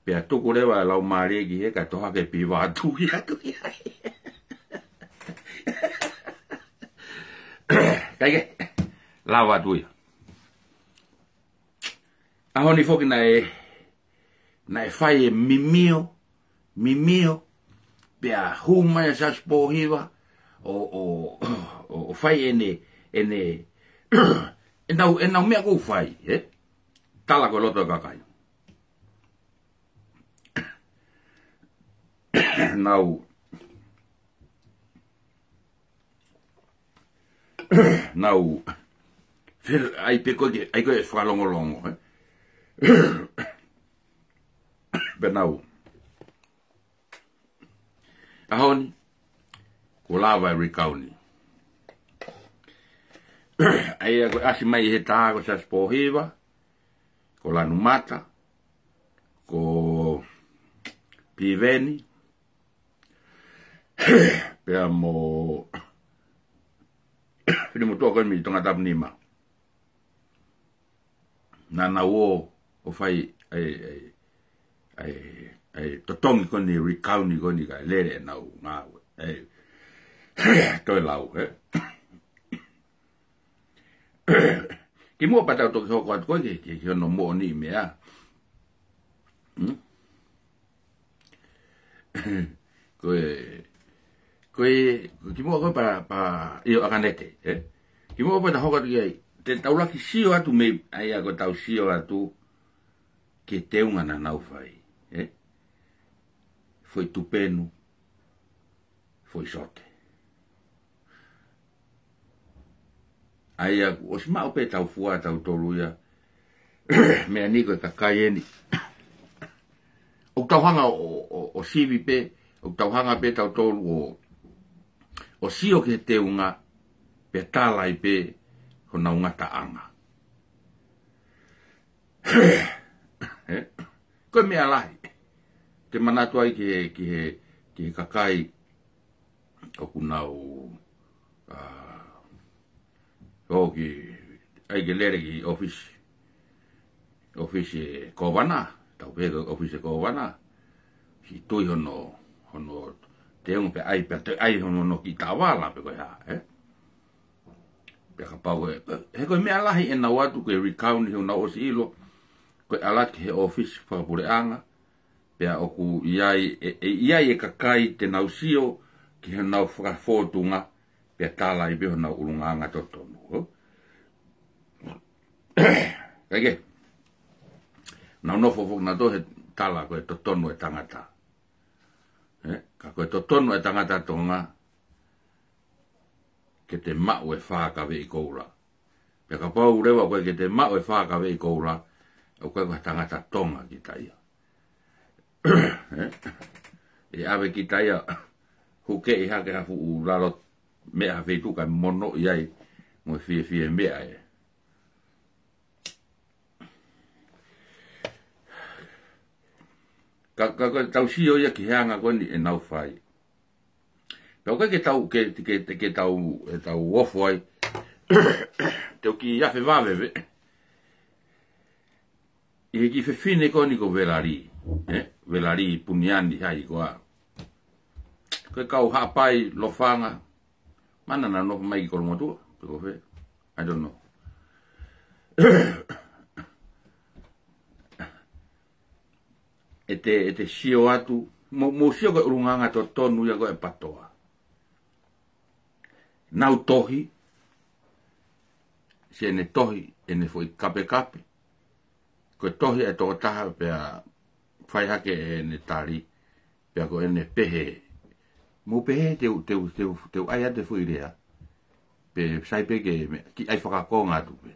Pea tuku leva e laumālie ki he kae tohoakiʻi e piva atu ia atu ia. ʻIkai ke lava atu ia. ʻAho ni foki naʻe, naʻe fai e mimio, mimio, pea hū mai ʻa Siaosi Pōhiva, ʻo, ʻo, ʻo, ʻo fai ʻene, ʻene, ʻenau, ʻenau meʻa ʻoku fai, ē? Tala ko e loto e kakai. Nau, nau, fil-, ʻai pē ko ē, ʻai ko ē fakalongolongo, ē? Pea nau, ʻaho ni, kuo lava e recount ni. ʻA ia ko e ʻasi mai ʻi he taha ko Siaosi Pōhiva, ko Lanumata, ko Piveni, pea mo Finemotuʻa ko ē mei Tongatapu nima. Naʻa nau ō ʻo fai ʻa e, ʻa e, ʻa e, ʻa e totongi ko eni, recount ko eni kae lele ʻenau ngāue. ʻA e, toe lau, ē? Kimuʻa pea tau toki hoko atu ko ē ki, ki, ki hono moʻoniʻi meʻa. Hmm? Ko e, ko e, kimuʻa ko ē pea, pea, ʻio ʻAkanete, ē? Kimuʻa pea tau hoko atu ki ai, te tau laki sio atu mei, ʻa ia ko ʻetau sio atu ki he teunga naʻa nau fai, ē? Foʻi tupenu, foʻi sote. ʻA ia, ʻosi maʻu pē ʻetau fua ʻatautolu ia. Meʻa ni ko e kakai eni. ʻOku tau hanga ʻo, ʻo, ʻo, ʻo sivi pē, ʻoku tau hanga pē ʻatautolu ʻo, ʻo sio ki he teunga, pea tala ai pē honau ngataʻanga. Ē? Ko e meʻa lahi. Te manatu ai ki he, ki he, ki he kakai ʻoku nau, ā, ʻoku ʻai ke lele ki ʻōfisi, ʻōfisi ʻo e kōvana, tau pehē ko e ʻōfisi ʻo e kōvana, ʻosi tui hono, hono teunga pea ʻai, pea toe ʻai hono, hono kiʻi taʻovala pe ko e hā, ē? Pea kapau ē, he ko e meʻa lahi ʻenau ʻatu ke recount he ʻoku nau ʻosi ʻilo, ko e ʻalu ki he ʻōfisi fakapuleʻanga, pea ʻoku ʻi ai, ʻe, ʻe ʻi ai e kakai te nau sio ki heʻenau fakafōtunga, pea tala ai pē honau ʻulungaanga totonu, ē? Kae kehe, nau nofo foki nautolu he tala ko e totonu e tangata. Ē? Ka ko e totonu e tangata Tonga, ke te maʻu e fā kaveʻi koula. Pea kapau leva ko e ke te maʻu e fā kaveʻi koula, ʻoku ʻikai ko ha tangata Tonga kita ia. Ē? ʻE ʻave kita ia, hukeʻi hake ha fuʻu lalo meʻa ha feituʻu kae mono ʻi ai, mo e fiefia meʻa ē. Ka, ka, ka tau sio ia ki he anga ko eni ʻenau fai. Pea ʻoku ʻikai ke tau, ke, ke, ke tau, ʻe tau ofo ai. Te u kiʻi afe vave pē. ʻI he kiʻi fefine ko eni ko Velali. Ē? Velali Puniani hai ko ā. Ko e kau Haʻapai, Lofanga. Mana na nofo mai ki Kolomotuʻa. Pe ko fē. I don't know. ʻE te, ʻe te sio atu, mo, mo sio ko e ʻulungaanga totonu ia ko e PATOA. Nau tohi, siʻene tohi, ʻene foʻi kapekape, ko e tohi e tokotaha pea fai hake ʻene tali, pea ko ʻene pehē. Mou pehē te u, te u, te u, te u ʻai atu e foʻi lea. Pe sai pē ke me, kiʻi ʻai fakakonga atu pē.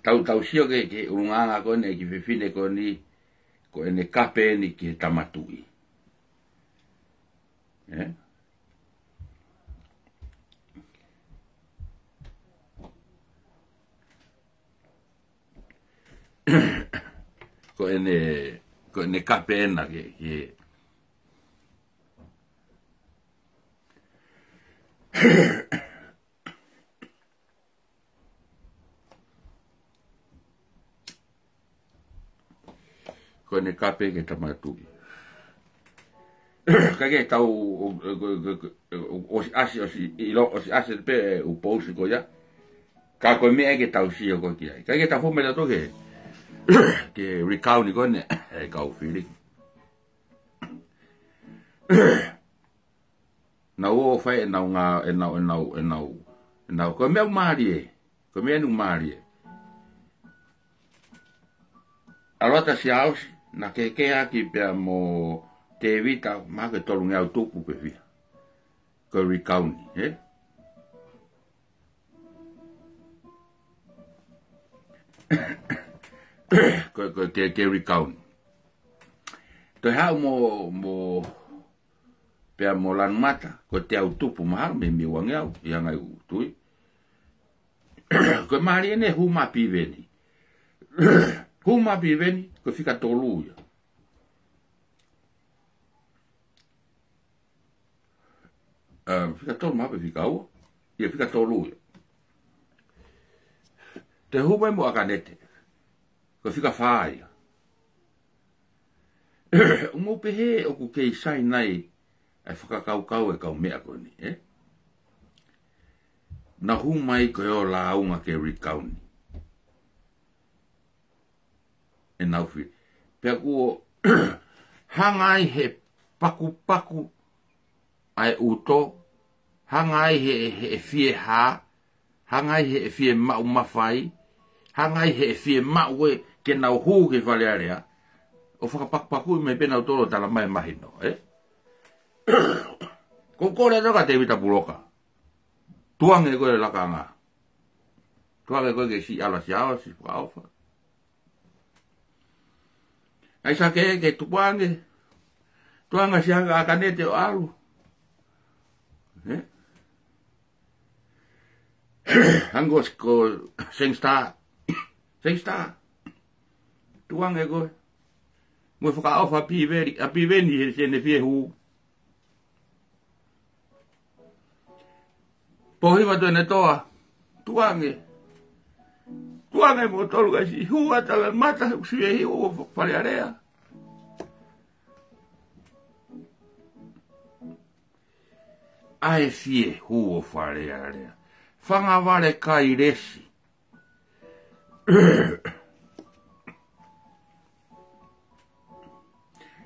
Tau, tau sio ki he, ki he ʻulungaanga ko eni, kiʻi fefine ko eni, ko ʻene kape eni ki he Tama Tuʻi. Ē? Ko ʻene, ko ʻene kape ena ki, ki he Ko ʻene kape ki he Tama Tuʻi. Ka ke tau, ʻo, ʻo, ʻo, ʻo, ʻosi ʻasi, ʻosi ʻilo, ʻosi ʻasi pē ʻū pousi ko ia. Ka ko e meʻa ke tau sio ko ē ki ai. Ka ke tau fou mai tautolu ki he, ki he recount ko eni, ʻe kau fili. Nau ō fai ʻenau ngā, ʻenau, ʻenau, ʻenau, ʻenau, ko e meʻa ʻoku mālie, ko e meʻa ʻoku mālie. ʻAlu atu ʻa Siaosi, naʻe kehekehe ʻaki pea mo Tēvita, mahalo ko e tolungeau tupu pe fiha. Ko e recount, ē? Ko, ko, ke, ke recount. Toe haʻu mo, mo, pea mo Lanumata, ko e teau tupu mahalo, mei, mei he uangeau, ʻi he anga ʻeku tui. Ko e mālie ʻene hū mai Piveni. Hū mai Piveni, ko e fika tolu ia. Ā, fika tolu mahalo pe fika ua. ʻIa fika tolu ia. Toe hū mai mo ʻAkanete. Ko e fika fā ia. ʻOku mou pehē ʻoku kei sai nai ʻa e fakakaukau e kau meʻa ko eni, ē? Nau hū mai ko e ō lāunga ke recount. ʻEnau fili. Pea kuo hanga ai he pakupaku ʻa e ʻuto, hanga ai he, he, he fie hā, hanga ai he fie maʻu mafai, hanga ai he fie maʻu ē ke nau hū ki Fale Alea, ʻo fakapakupakuʻi mai pē nautolu ʻo tala mai mahino, ē? Ko u kole atu kia Tēvita Puloka. Tukuange koe e lakanga. Tukuange koe ke siʻi ʻalu ʻa Siaosi fakaʻofa. ʻAisake ke tukuange. Tukuange ʻa Siaosi ʻa Kanete ʻo ʻalu. Ē? Hangē ko Sangster. Sangster. Tukuange koe. Mo e fakaʻofa ʻa Piveni, ʻa Piveni he sene fie hū. Pōhiva Tuʻiʻonetoa. Tukuange. Tukuange mo tolu kaisi. Hū ʻa Talamata, hū ʻa Fale Alea. ʻAi fie hū ʻo Fale Alea. Fanga vale kai lesi.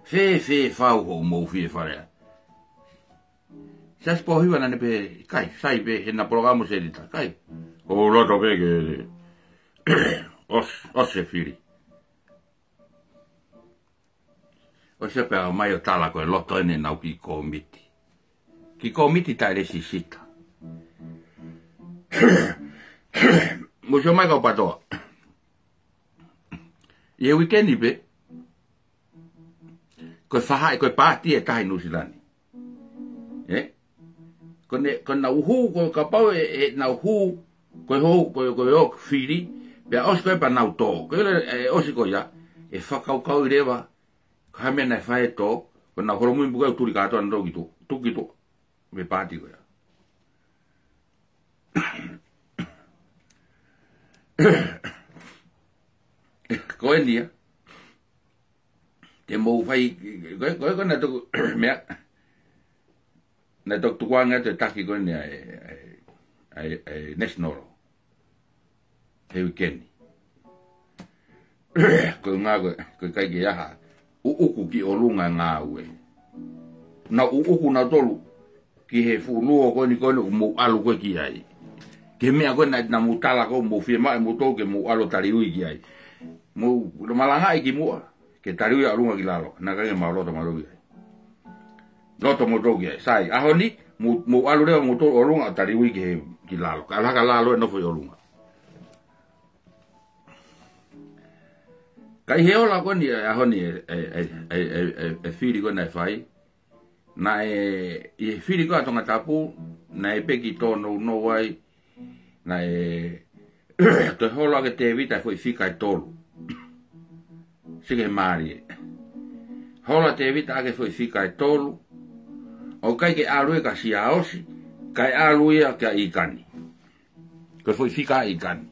Fēfē fau hoʻomou fie fale ʻa. Siasi Pōhiva naʻa ne pehē, kai, sai pē, he naʻa polokamu selita, kai. ʻO loto pē ke, ʻos, ʻosi e fili. ʻOsi pea ō mai ʻo tala ko e loto eni ʻenau kiʻi kōmiti. Kiʻi kōmiti taʻe lēsisita. Mou sio mai kau PTOA. ʻI he uike ni pē, ko e faʻahi, ko e paati ʻe taha ʻi Nuʻusila ni. Ē? Ko ʻene, ko ʻenau hū, ko e kapau ʻe, ʻenau hū, ko e hū, ko e, ko e ō fili, pea ʻosi ko ē pea nau tō. Ko e, ʻe, ʻosi ko ia, ʻe fakakaukauʻi leva, ko e hā e meʻa naʻe fai ʻe tō, ko ʻenau holomui puke ʻo tuli kātoa ʻo tuku ki tuʻa, tuku ki tuʻa, mei he paati ko ia. Ko eni ia. Te mou fai, ko e, ko e, ko e naʻe toki, meʻa, naʻe toki tukuange atu e taki ko eni ʻa e, ʻa e, ʻa e, ʻa e National. He uike ni. Ko e ʻuhinga ko e, ko e ʻikai ke ʻi ai ha ʻuʻuku ki ʻolunga e ngāue. Naʻa ʻuʻuku nautolu ki he fuʻu luo ko eni ko eni ʻoku mou ʻalu ko ē ki ai. Ki he meʻa ko ē naʻa, naʻa mou tala ko ē mou fiemaʻu ʻe moutolu ke mou ʻalu ʻo taliui ki ai. Mou malangaʻi ki muʻa, ke taliui ʻa ʻolunga ki lalo, naʻa ʻikai ke mau loto mautolu ki ai. Loto moutolu ki ai. Sai, ʻaho ni, mou, mou ʻalu leva moutolu ʻolunga ʻo taliui ki he, ki lalo. Ka ʻalu hake ʻa lalo ʻo nofo ʻi ʻolunga. Ka ʻi he ola ko eni, ʻaho ni, e, e fili ko ē naʻe fai. Naʻe, ʻi he fili ko ē ʻa Tongatapu, naʻe peki tōnounou ai, naʻe toe holo ʻaki ʻe Tēvita e foʻi fika ʻe tolu. Sike mālie. Holo ʻa Tēvita ʻaki e foʻi fika ʻe tolu, ʻo ʻikai ke ʻalu ia kia Siaosi, kae ʻalu ia kia ʻIkani. Ko e foʻi fika ʻa ʻIkani.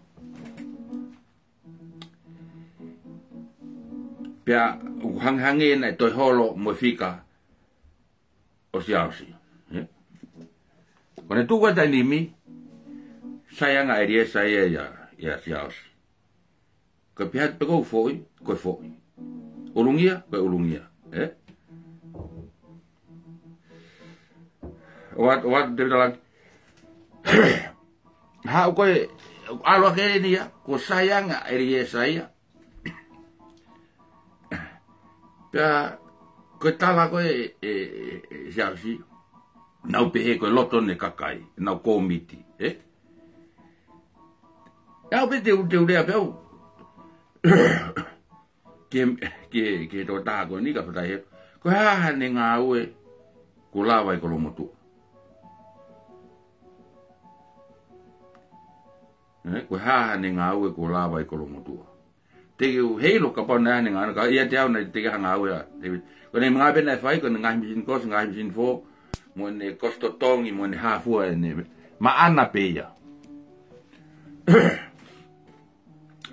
Pea ʻoku hangehangē naʻe toe holo mo e fika ʻo Siaosi. Ē? Ko ʻene tuku ʻa e taimi ni, sai ange ʻa ʻEliesa ia ʻia, ʻia Siaosi. Ko e pehē atu pē ko e foʻi, ko e foʻi. ʻUlungia, ko e ʻulungia. Ē? ʻOatu, ʻoatu Tēvita Laki. Haʻu ko ē, ʻalu hake eni ia, ko e sai ange ʻa ʻEliesa ia. Pea, ko e tala ko ē, ʻe, ʻe, ʻe Siaosi, naʻa nau pehē ko e loto ʻene kakai, ʻenau kōmiti, ē? ʻE au pē te u, te u lea pē au. Ke, ke, ke tō taha ko eni ka fatai he, ko e hā haʻane ngāue kuo lava ʻi Kolomotuʻa. Ē, ko e hā haʻane ngāue kuo lava ʻi Kolomotuʻa. Te u heiʻilo kapau naʻe ʻi ai haʻane ngāue, ka ʻiate au naʻe teʻeki ha ngāue ʻa Tēvita. Ko ʻene ngāue pē naʻe fai, ko ʻene ngaahi misini kosi, ngaahi misini fō, mo ʻene kosi totongi, mo ʻene hāfua ʻene maʻana pē ia.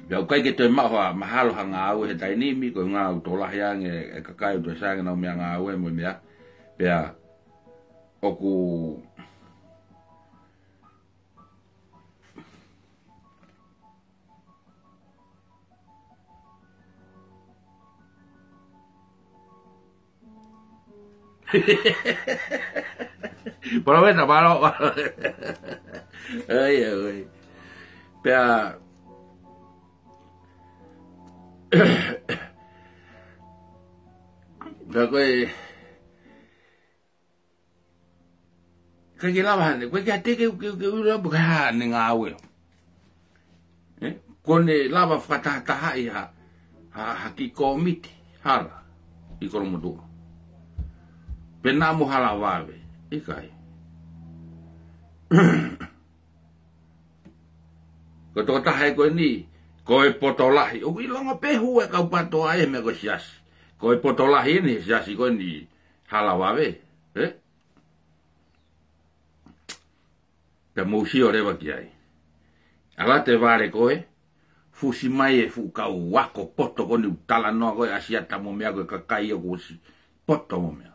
Pea ʻoku ʻikai ke toe maʻu ha mahalo ha ngāue he taimi ni, ko e ʻuhinga ʻoku tokolahi ange e kakai ʻoku toe sai ange ʻenau meʻangāue mo e meʻa. Pea ʻoku Palōfesa, palō, palō. ʻAi, ʻai. Pea, ka ko e, ʻIkai ke lava hane, ʻikai ke ʻi ai ha taha ke, ke, ke ʻilo pe ko e hā ʻene ngāue. Ē? Kuo ne lava fakatahatahaʻi ha, ha, ha kiʻi kōmiti hala ʻi Kolomotuʻa. Pe naʻa mo hala vave, ʻikai. Ko e tokotaha ē ko eni, ko e poto lahi. ʻOku ʻilonga pē hū e kau PATOA he meʻa ko e siasi. Ko e poto lahi eni he siasi ko eni hala vave. Ē? Pea mou sio leva ki ai. ʻAlu atu e vale ko ē, fusi mai e fuʻu kau ako poto ko eni ʻoku talanoa ko ē ʻa Siata mo meʻa ko e kakai ʻoku ʻosi poto mo meʻa.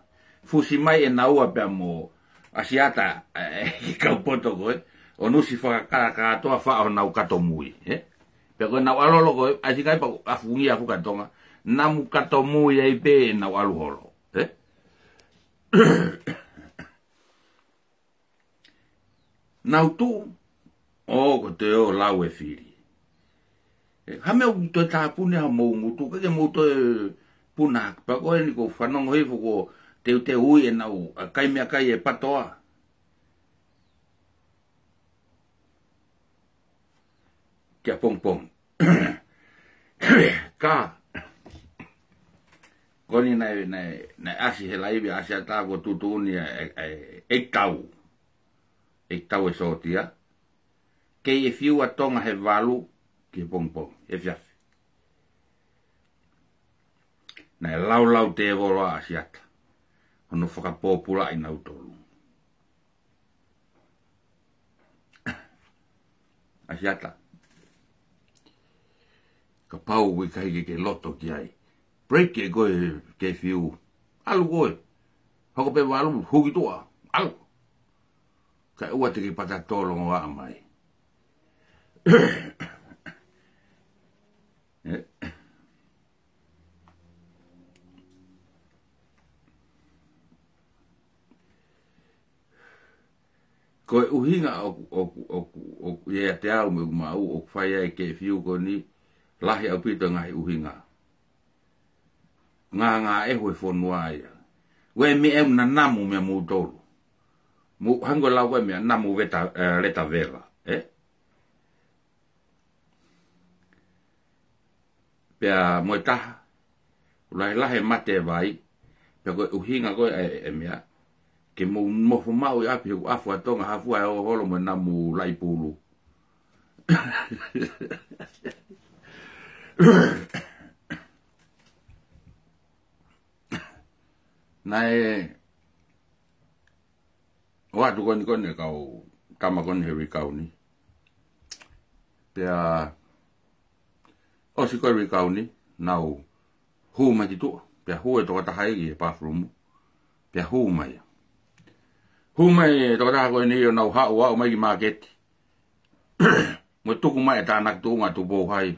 Fusi mai ʻe naua pea mo ʻa Siata, ē, e kau poto ko ē, ʻo nusi fakakātoa faʻo honau kato mui, ē? Pea ko ʻenau ʻalu holo ko ē, ʻai siʻi kai pa afungia fuka Tonga, namu kato mui ai pē ʻenau ʻalu holo, ē? Nau tuʻu, ʻo ko te o lau e fili. Ē, ha meʻa ʻoku toe tāpuni ha mou ngutu, ʻikai ke mou toe puna, pea ko eni ʻoku ou fanongo hifo ko e teuteu ui ʻenau, ʻa, kai meʻakai e PATOA. Kia pongipongi. Ka. Ko eni naʻe, naʻe, naʻe ʻasi he laivi ʻa Siata ko e tuʻutuʻuni ʻa e, ʻa e, ʻa e ʻEiki Tau. ʻEiki Tau e sōtia. Kei ʻefiu ʻa Tonga he valu ki he pongipongi, he efiafi. Naʻe laulau tēvolo ʻa Siata. Hono fakapōpulaʻi nautolu. ʻA Siata. Kapau ʻoku ʻikai ke ke loto ki ai. Break ē ko e curfew. ʻAlu koe. Hoko pē valu, hū ki tuʻa. ʻAlu. Kae ʻoua te ke pata tolongo ā mai. Ē? Ko e ʻuhinga ʻoku, ʻoku, ʻoku, ʻoku, ʻiate au mo ʻeku maʻu ʻoku fai ai e curfew ko eni, lahi ʻaupito e ngaahi ʻuhinga. Ngā, ngā ʻehu e fonua ia. Ko e meʻa ʻoku nanamu meia moutolu. Mo, hangē ko e lau ko e meʻa namu veta, ē, leta vela, ē? Pea mo e taha, ʻoku lahilahi e mate e vai, pea ko e ʻuhinga ko e, e, e meʻa, ke mou nofo maʻu ʻi ʻapi he ʻoku ʻafu ʻa Tonga, hafua e hoholo mo e namu laʻi pulu. Naʻe ʻoatu ko eni ko eni e kau tama ko eni he recount ni. Pea ʻosi ko e recount ni, nau hū mai ki tuʻa. Pea hū e tokotaha ia ki he bathroom. Pea hū mai ia. Hū mai e tokotaha ko eni ʻo nau haʻu ʻo aʻu mai ki māketi. Mo tuku mai e tānaki tuʻunga Tupou Hai.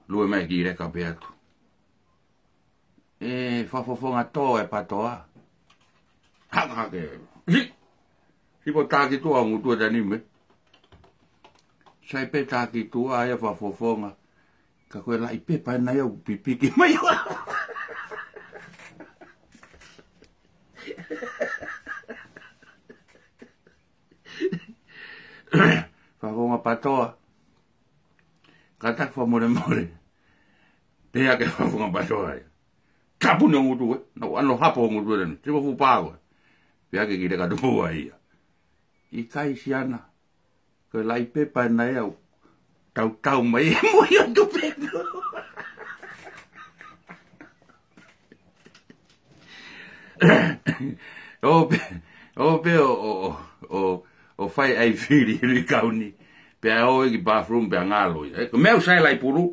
Lue mai ki leka pē atu. ʻE, fakafofonga tō e PATOA. Hanga hake. Hi! Hipo taki tuʻa ngutu e tani me. Sai pē taki tuʻa ia fakafofonga. Ka ko e laʻi pepa ena ia ʻoku pipiki mai. Fakafofonga PATOA. Kātaki fakamolemole. Pea ke fakafofonga PATOA ia. Tāpuni ho ngutu ē. Nau ʻano hapo ho ngutu ē lenu. Tipa fupa ko ē. Pea ke ki leka Tupou Hai ia. ʻIkai Siana. Ko e laʻi pepa ena ia ʻoku tautau mai e mui ʻo Tupou. ʻO pē, ʻo pē ʻo, ʻo, ʻo, ʻo, ʻo fai ai fili he recount ni. Pea ō ia ki bathroom pea ngalo ia. Ē, ko e meʻa ʻoku sai laʻi pulu,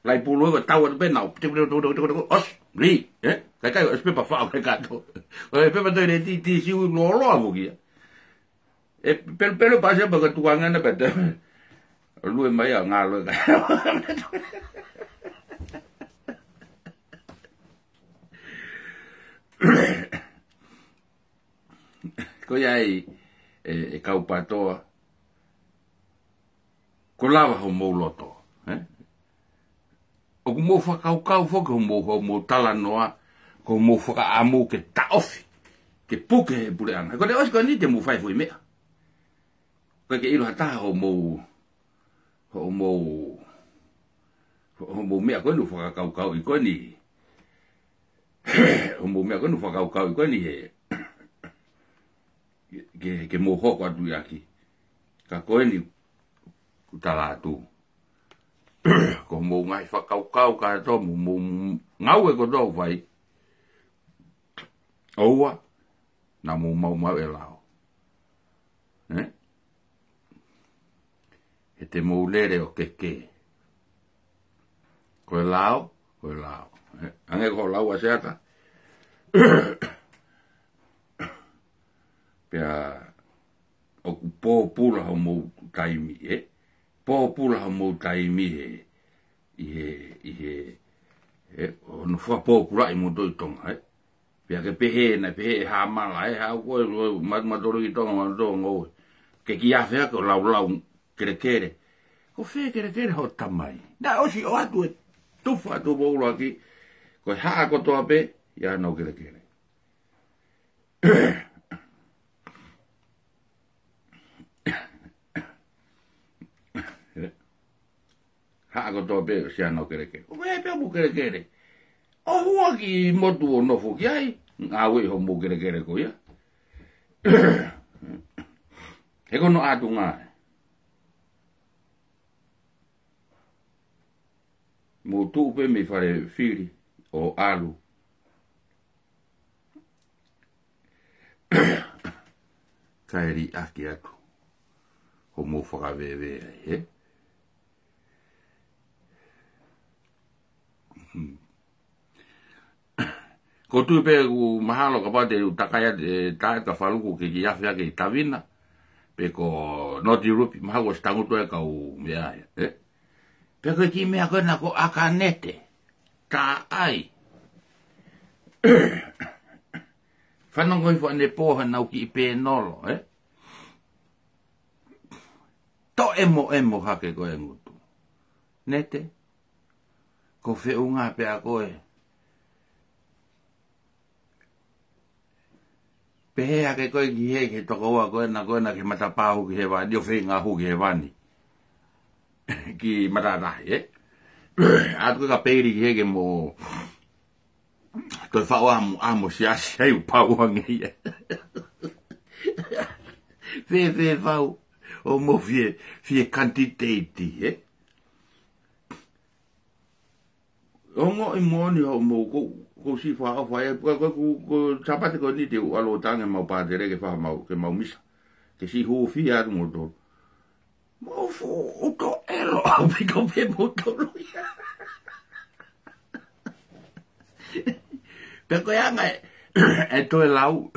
laʻi pulu ē ko e tau atu pē nau. Tiko, tiko, tiko, tiko, tiko, ʻosi, lī, ē? Kaikai, ʻosi pepa fao ke kato. ʻO e pepa toileti, tisiu lōloa foki ia. ʻE, pelu, pelu, pasi, pea ka tukuange ʻana pē te. Lue mai ʻo ngalo e kai. Ko ia ai, ē, e kau PATOA. Ko e lava homou loto, ē? ʻOku mou fakakaukau foki homou, homou talanoa, ko homou fakaʻamu ke taʻofi, Ke puke he puleʻanga. Ko e ʻosi ko eni te mou fai foʻi meʻa. Ko e ke ʻilo ha taha hoʻomou, hoʻomou, hoʻomou meʻa ko eni ʻoku fakakaukauʻi ko eni. Hoʻomou meʻa ko eni ʻoku fakakaukauʻi ko eni he, ke, ke mou hoko atu ʻaki. Ka ko eni ʻoku tala atu. Ko hoʻomou ngaahi fakakaukau kātoa mo, mo, ngāue kotoa ʻoku fai. ʻOua naʻa mou maumauʻi e lao. Ē? He te mou lele ʻo keke. Ko e lao, ko e lao. Ē? Hangē ko e lau ʻa Siata. Pea ʻoku pōpula hoʻomou taimi, ē? Pōpula hoʻomou taimi he, ʻi he, ʻi he, ē, hono fakapōpulaʻi moutolu ʻi Tonga, ē? Pea ke pehē na, pehē ʻe Hamala, ē, haʻu ko ē, ko ē, ma-, mautolu ʻi Tonga, mautolu ngoue. Ke kiʻi afe hake ʻo laulau kelekele. Ko fē kelekele hoʻo tamai? Naʻe ʻosi ʻoatu e tufa atu mo ʻuluaki, ko e haʻa kotoa pē ʻi ai hano kelekele. Haʻa kotoa pē ʻosi ʻi ai hano kelekele. ʻO meʻa pē mo kelekele. ʻO hū ʻo ki motu ʻo nofo ki ai, ngāueʻi hoʻomou kelekele ko ia. He ko hono ʻātunga ē. Mou tuʻu pē mei fale fili ʻo ʻalu. Kae liʻaki atu hoʻomou fakavēvē ai, ē? Hmm. Ko u tui pē ʻoku mahalo kapau te u takai atu e taʻe ka faluku ke kiʻi afe hake ʻi Tavina, pe ko Noti Rupi, mahalo ʻosi tangutu e kau meʻa ia, ē? Pe ko e kiʻi meʻa ko ena ko ʻAkanete, taʻai. Fanongo hifo ʻanepō hanau kiʻi pēnolo, ē? Toe ʻemoʻemo hake ko e ngutu. Nete, ko feʻunga pē ʻa koe. Pehē hake koe ki he, ki he tokoua ko ena, ko ena ki he matapā hū ki hēvani, ʻo feinga hū ki hēvani. Ki matātahi, ē? ʻAtu koe ka peili ki he ke mo toe faʻu ʻa mo, ʻa mo siasi ai ʻoku pau ange ia. Fēfē fau hoʻomou fie, fie kanititeiti, ē? Ongoʻi moʻoni hoʻomou, ko, ko siʻi fakaʻofa ia, ko, ko, ko, ko Sāpate ko eni te u ʻalu ʻo tangi mau pātele ke fai mau, ke mau misa. Ke siʻi hūfia atu moutolu. Mou fuʻu ʻuto ʻelo ʻaupito pē moutolu ia. Pea ko e anga e, e toe lau,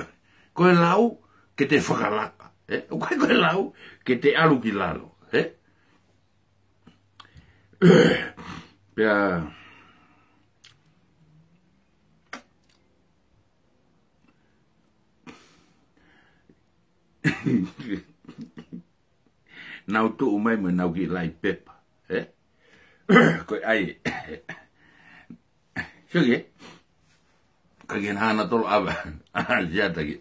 ko e lau ke te fakalaka, ē? ʻOku ʻikai ko e lau ke te ʻalu ki lalo, ē? Pea nau tuʻu mai mo nau kiʻi lai pepa, ē? Ko e ʻai. Sio ki he, ka ke na hana tolo ava, ʻa Siata ke,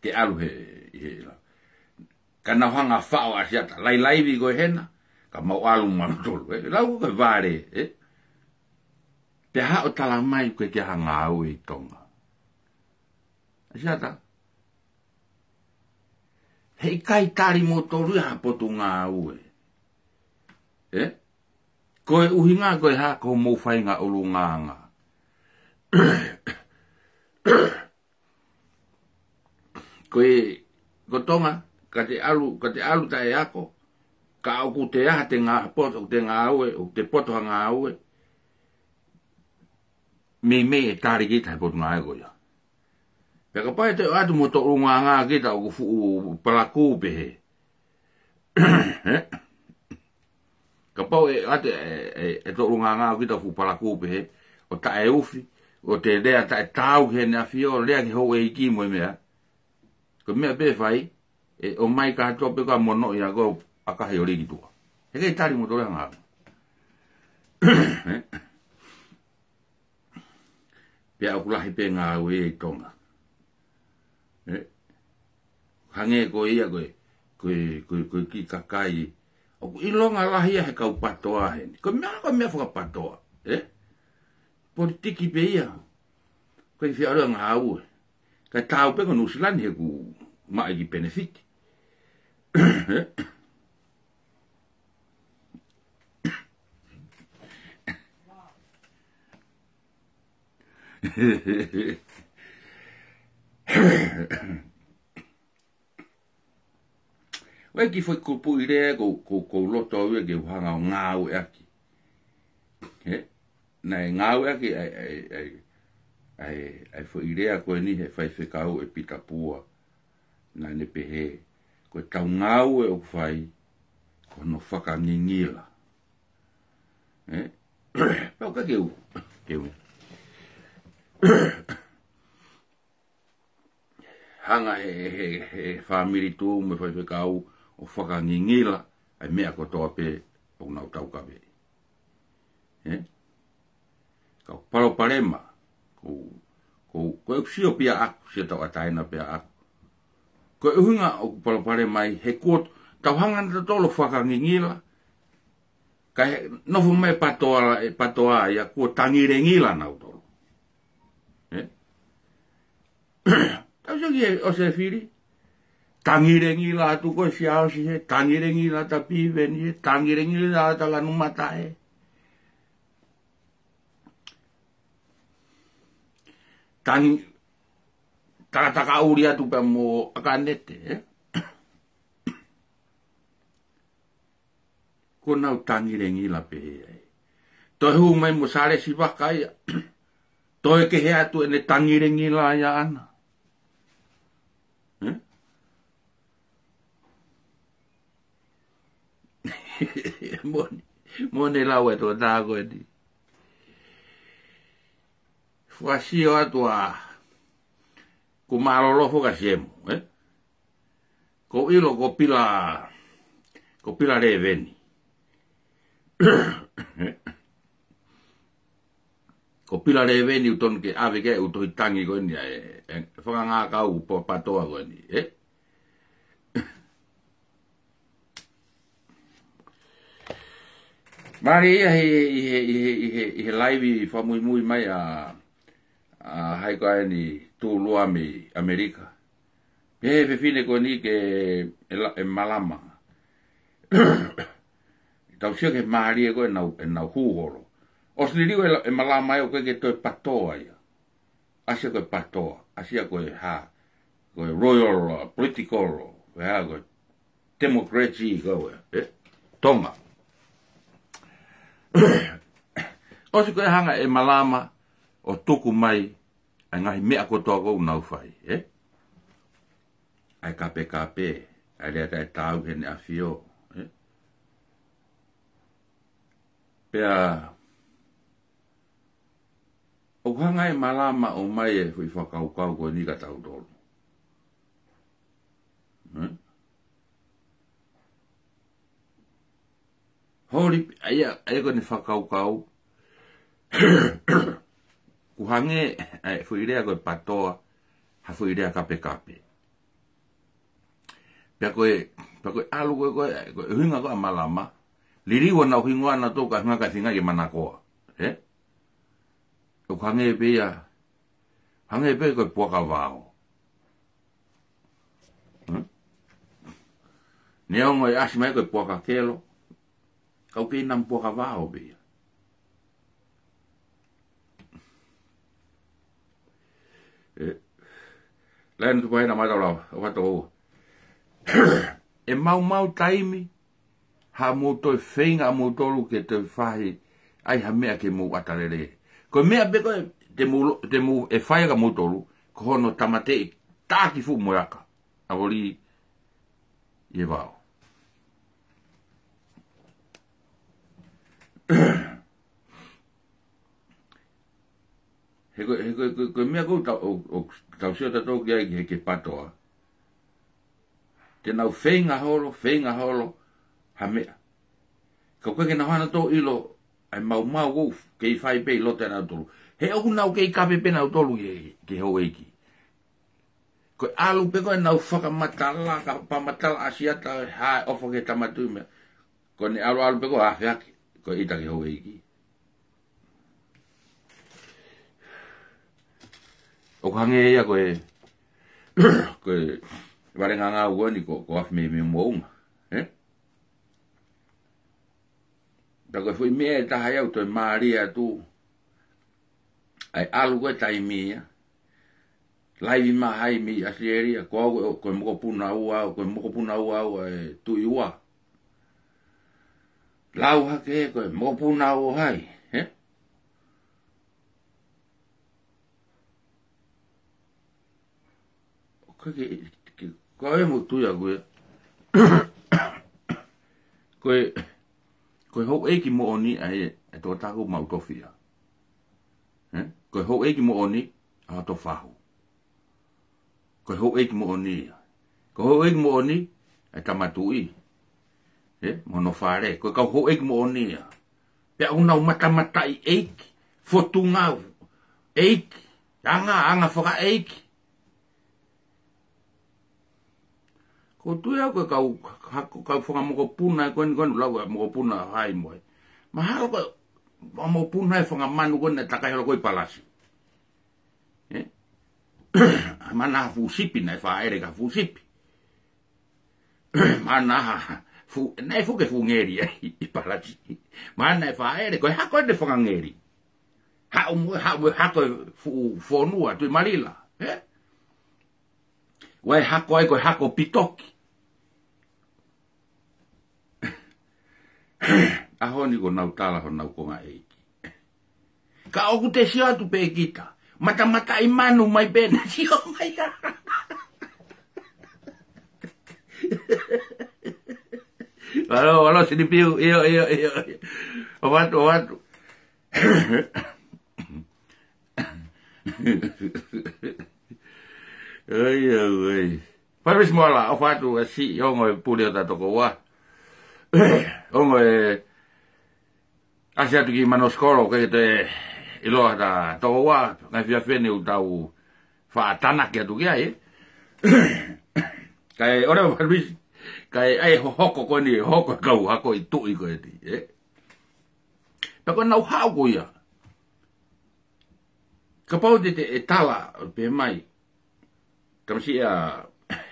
ke ʻalu he, he la. Ka nau hanga faʻo ʻa Siata, lailaivi ko e hena, ka mau ʻalu mautolu, ē? Lau ko e vale, ē? Pea haʻu ʻo tala mai ko e ke hanga au ʻi Tonga. ʻA Siata, heʻikai tali moutolu ia ha potungāue. Ē? Ko e ʻuhinga ko e hā ko hoʻomou faʻahinga ʻulungaanga. Ko e, ko Tonga, ka te ʻalu, ka te ʻalu taʻe ako, ka ʻoku te aha te ngā poto, te ngāue, ʻoku te poto ha ngāue, meimei ʻe tali kita he potungāue ko ia. Pea kapau ʻe te ʻoatu mo toʻulungāanga kita ʻoku fuʻu palakū pehē. Kapau ʻe ʻoatu e, e, e toʻulungāanga kita fuʻu palakū pehē, ʻo taʻeufi, ʻo te lea taʻetaau ki heʻene ʻafio, lea ki houʻeiki mo e meʻa. Ko e meʻa pē fai, ʻe ʻomai kātoa pē ka mono ia ko ʻakahi ʻo liki tuʻa. He kei tali moutolu ha ngāue. Pea ʻoku lahi pē ngāue ʻi Tonga. Ē? Hangē ko ia ko e, ko e, ko e, ko e kiʻi kakai ʻoku ʻilonga lahi ia he kau patoa heni. Ko e meʻa, ko e meʻa fakapatoa. Ē? Politiki pē ia. Ko e fia ʻalu ʻo ngāue. Kae tau pē ko Nuʻusila ni he ʻoku maʻu e kiʻi penefiti. ʻOku ʻi ai e kiʻi foʻi kupuʻi lea ʻoku, ʻoku, ʻoku ou loto au ia ke u hanga ʻo ngāueʻaki. Ē? Naʻe ngāueʻaki ʻa e, ʻa e, ʻa e, ʻa e, ʻa e foʻi lea ko eni he faifekau ʻe Pita Pua. Naʻa ne pehē, ko ʻetau ngāue ʻoku fai, ko hono fakangingila. Ē? Pau ka ke u, ke u hanga he, he, he fāmili tuʻu mo e faifekau ʻo fakangingila ʻa e meʻa kotoa pē ʻoku nau taukaveʻi. Ē? Ka ʻoku palopalema, ko, ko, ko e sio pē ʻaʻaku, sio tauʻatāina pē ʻaʻaku. Ko e ʻuhinga ʻoku palopalema ai, he kuo tau hanga naʻa tau tolo fakangingila, kae nofo mai patoa, ʻe patoa ia kuo tangilengila nautolu. Ē? Tau sio ki he ʻosi e fili. Tangilengila atu ko e Siaosi he, tangilengila ʻa Piveni he, tangilengila ʻa Lanumata he. Tangi, takataka uli atu pea mo ʻAkanete, ē? Kuo nau tangilengila pē ai. Toe hū mai mo Sālesi Vaka ia. Toe kehe atu ʻene tangilengila ia ʻana. Ē? Mo ʻene, mo ʻene lau e tokotaha ko eni. Fuasio atu ʻa, ko Mālolofo ka Siemu, ē? Ko ʻilo ko Pila, ko Pila Leveni. Ko Pila Leveni ʻoku tonu ke ʻave ke u tohi tangi ko eni ʻa e, e, e fakangākau ʻoku patoa ko eni, ē? Mālie ia he, ʻi he, ʻi he, ʻi he, ʻi he laivi fakamuimui mai ʻa, ʻa hai ko eni Tūlua mei ʻAmelika. Pehē fefine ko eni ke ʻe la-, ʻe Malama. Tau sio ki he mālie ko ē ʻenau, ʻenau hū holo. ʻOsi liliu ʻe la-, ʻe Malama ʻoku ʻikai ke toe patoa ia. ʻAsi ia ko e patoa, ʻasi ia ko e hā, ko e royal, uh, political, ko e hā, ko e democracy, ko e, ē? Tonga. ʻOsi ko e hanga ʻe Malama ʻo tuku mai ʻa e ngaahi meʻa kotoa ʻoku nau fai, ē? ʻA e kapekape, ʻa e lea taʻetaau heʻene ʻafio, ē? Pea ʻoku hanga ʻe Malama ʻo ʻomai e foʻi fakakaukau ko eni kia tautolu. Ē? Holi, ʻa ia, ʻa ia ko ʻene fakakaukau. ʻOku hangē ʻa e foʻi lea ko e patoa, ha foʻi lea kapekape. Pea ko e, pea ko e ʻalu ko e, ko e, ko e ʻuhinga ko ē ʻa Malama, liliu ʻenau hingoa nautolu ka hanga ka finga ke manakoa. Ē? ʻOku hangē pē ia, hangē pē ko e puaka vao. Ē? Neongo ʻe ʻasi mai ko e puaka kelo, ka ʻoku kei nau puaka vao pē ia. Ē, laine tupu ai na mata lava, ʻo fato. ʻE maumau taimi, ha mou toe feinga ʻa moutolu ke toe fai ai ha meʻa ke mou ʻata lelei. Ko e meʻa pē ko ē te mou lo-, te mou ʻe fai kia moutolu, ko hono tāmateʻi taki fuʻu moeaka. ʻA voli ʻi he vao. He ko, he ko, ko, ko e meʻa ʻoku tau, ʻo, ʻo tau sio tautolu ki ai ki he, ki he patoa. Te nau feinga holo, feinga holo, ha meʻa. Ka ʻoku ʻikai ke nau hanga ʻo ʻilo, ʻa e maumau ʻoku kei fai pē ʻi loto ʻia nautolu. He ʻoku nau kei kape pē nautolu ki he, ki he houʻeiki. Ko e ʻalu pē ko ē ʻenau fakamatala, ka fakamatala ʻa Siata, haʻu ʻo fai ki he Tama Tuʻi meʻa. Ko ʻene ʻalu ʻalu pē ko ē ʻo afe hake, ko e ʻita ki he houʻeiki. ʻOku hangē ia ko e, ko e vale ngangau ko eni ko, ko afe mei, mei moʻunga, ē? Pea ko e foʻi meʻa ʻe taha ia ʻoku toe mālie atu, ʻa e ʻalu ko ē taimi ia, laivi mai hai mei ʻAositelēlia, ko au ko e, ko e mokopuna ua au, ko e mokopuna ua au ʻa e Tuʻi Ua. Lau hake ko e mokopuna ua hai, ē? Ko e, ke, ke, ko e mo tui ʻaku ia. Ko e, ko e houʻeiki moʻoni ʻa e, ʻa e tokotaha ʻoku mau tofiʻa. Ē? Ko e houʻeiki moʻoni ʻa Tofahu. Ko e houʻeiki moʻoni ia. Ko e houʻeiki moʻoni ʻa e Tama Tuʻi. Ē? Mo hono fale. Ko e kau houʻeiki moʻoni ia. Pea ʻoku nau matamataʻi ʻeiki, fōtunga ʻeiki, anga, anga fakaʻeiki. ʻOku ou tui au ko e kau, kau, kau fakamokopuna ko eni ko eni lau ʻa e mokopuna hai mo hai. Mahalo ko e mokopuna ʻa e fanga manu ko eni naʻe takai holo ko ē ʻi Palasi. Ē? Mahalo ha fuʻu sipi naʻe fāʻele ki ha fuʻu sipi. Mahalo ha fuʻu, naʻe fuʻu ke fuʻu ngeli ai ʻi Palasi. Mahalo naʻe fāʻele, ko e hako ʻene fanga ngeli. Haʻu mo, haʻu mo hako e fuʻu fonua, Tuʻi Malila. Ē? ʻOku ʻi ai e hako ai ko e hako Pitoki. ʻAho ni kuo nau tala honau konga ʻeiki. Ka ʻoku te sio atu pē kita. Matamataʻi manu mai pē ʻene sio mai. Alo, alo, Sinipiu, ʻio, ʻio, ʻio, ʻio. ʻOatu, ʻoatu. Ai, ai, ai. Fakamālō mo e ʻofa atu ʻa e siʻi ongo e pule ʻo ta tokoua. Ongo e ʻasi atu ki Manosikolo, ke te ʻiloa ta tokoua, ngaahi efiafi ni ʻoku tau faʻa tānaki atu ki ai. Kae ʻoua fakamisi, kae ʻai hohoko ko eni, hoko kau hako ʻi tuʻi ko eni, ē? Pea ko ʻenau haʻu ko ia. Kapau te te ʻe tala pē mai. Tamasiʻi ʻa,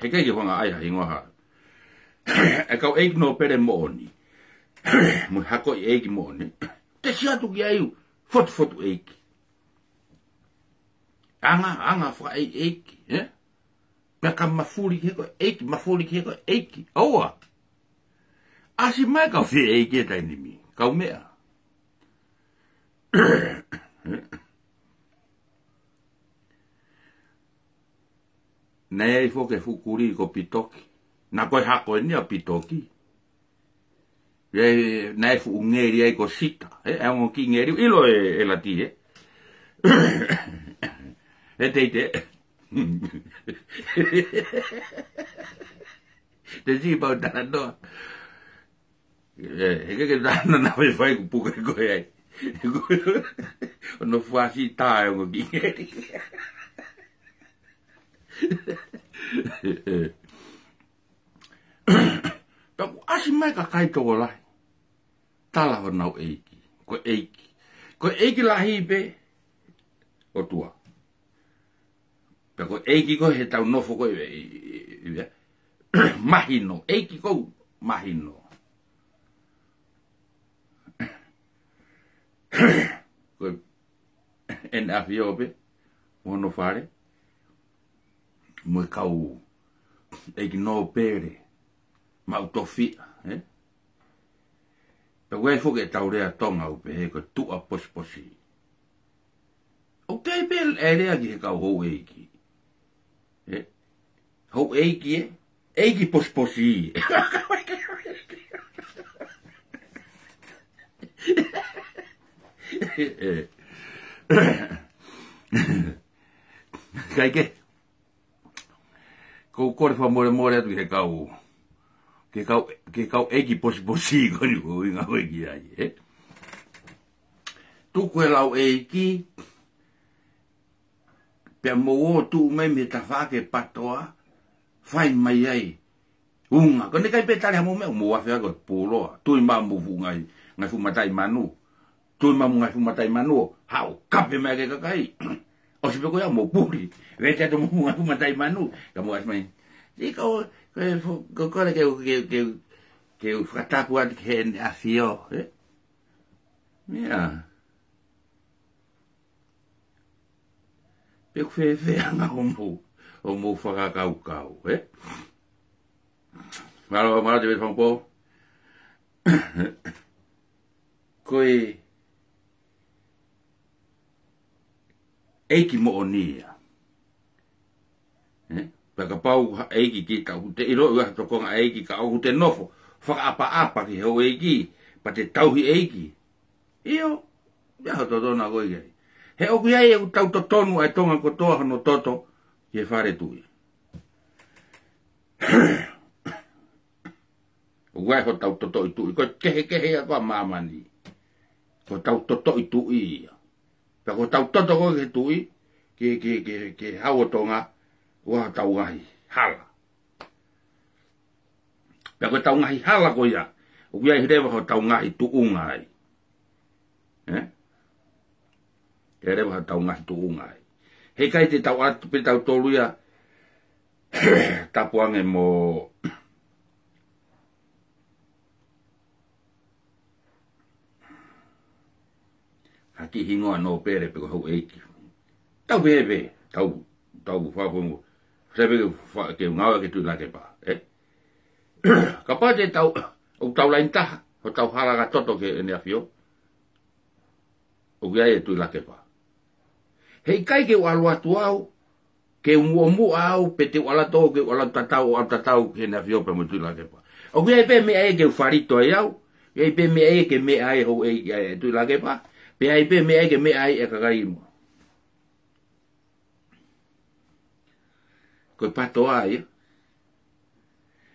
he ʻikai ke u hanga ʻai ha hingoa ha. E kau ʻeiki nōpele moʻoni. Mo e hako ʻi ʻeiki moʻoni. Te sio atu ki ai ʻoku fotufotu ʻeiki. Anga, anga fakaʻeiʻeiki, ē? Pea ka mafuli ki he ko e ʻeiki, mafuli ki he ko e ʻeiki. ʻOua. ʻAsi mai kau fie ʻeiki e taimi ni. Kau meʻa. Naʻe ʻi ai foki e fuʻu kulī ko Pitoki. Naʻa ko e hako eni ʻa Pitoki. ʻI ai, naʻe fuʻu ngeli ai ko Sita. Ē, ʻa e ongo kiʻi ngeli, ʻilo e, e lati, ē. E teite. Te si pau talanoa. Ē, he ke ke talanoa naʻe fai ku puke ko e ai. ʻO no fuasi tā e ongo kiʻi ngeli. Pea kuo ʻasi mai kakai tokolahi. Tala honau ʻeiki. Ko e ʻeiki. Ko e ʻeiki lahi pē ʻOtua. Pea ko e ʻeiki ko ē he tau nofo ko ē, ē, ē, ē, ē, mahino. ʻEiki ko ē mahino. Ko e ʻEne ʻAfio pē, mo hono fale, mo e kau ʻeiki nōpele, maʻu tofiʻa, ē? Pea ʻoku ʻi ai foki e tau lea Tonga ʻoku pehē ko e tuʻa posiposi. ʻOku ʻi ai pē e lea ki he kau houʻeiki. Ē? Houʻeiki, ē? ʻEiki posiposi. Ē. Kae kehe, ʻoku ou kole fakamolemole atu ki he kau, ki he kau, ki he kau ʻeiki posiposi ko eni ʻoku ou ʻuhinga ko ē ki ai, ē? Tuku e lau ʻeiki, Pea mou ō tuʻu mai mei he tafaʻaki e PATOA, fai mai ai. Unga, ko ʻene ʻikai pē tali hamou meʻa, mou afe ake ʻo puloa. Tui mai mou fuʻu ngaahi, ngaahi fuʻu mataʻi manu. Tui mai mou ngaahi fuʻu mataʻi manu, haʻu kape mai ki he kakai. ʻOsi pē ko ia mou puli. Vete atu mou ngaahi fuʻu mataʻi manu, ka mou ʻasi mai. Tiko, ko e fu-, ko, ko le ke, ke, ke, ke fakatapu atu ki heʻene ʻAfio, ē? Meʻa. Pe ʻoku fēfē ʻa hoʻomou, hoʻomou fakakaukau, ē? Mālō, mālō Tevita Fangupō. Ko e ʻeiki moʻoni ia. Ē? Pea kapau ha ʻeiki kita ʻoku te ʻilo ʻi ha tokonga ʻeiki ka ʻoku te nofo fakaʻapaʻapa ki he houʻeiki, pea te tauhi ʻeiki. ʻIo, ʻi ai hoʻo totonu ko ia. He ʻoku ʻi ai ʻoku tau totonu ʻa e Tonga kotoa hono toto ki he fale tuʻi. ʻOku ʻi ai hotau totoʻi tuʻi, ko e kehekehe ia ko ē ʻa māmani. Ko hotau totoʻi tuʻi ia. Pea ko hotau toto ko ē ki he tuʻi, ki, ki, ki, ki he Hau ʻo Tonga, ʻoku ʻi ai hotau ngaahi hala. Pea ko hotau ngaahi hala ko ia, ʻoku ʻi ai leva hotau ngaahi tuʻunga ai. Ē? ʻI ai leva hotau ngaahi tuʻunga ai. He ʻikai te tau ʻatu pē tautolu ia, tapu ange mo ha kiʻi hingoa nōpele pe ko e houʻeiki. Tau pehē pē, tau, tau fafo mo. Sai pē ke fa-, ke ngāue ki he Tuʻi Lakepa, ē? Kapau te tau, ʻoku tau laine taha, hotau hala ka toto ki heʻene ʻAfio. ʻOku ʻi ai e Tuʻi Lakepa. He ʻikai ke u ʻalu atu au, ke u muʻomuʻa au, pe te u ʻalu atu au, ke u ʻalu tatau, ʻo ʻalu tatau ki heʻene ʻAfio pea mo e Tuʻi Lakepa. ʻOku ʻi ai pē meʻa ia ke u faleto ai au, ʻi ai pē meʻa ia ke meʻa ai houʻeiki ʻa e Tuʻi Lakepa, pe ʻi ai pē meʻa ia ke meʻa ai e kakai mo. Ko e PATOA ia.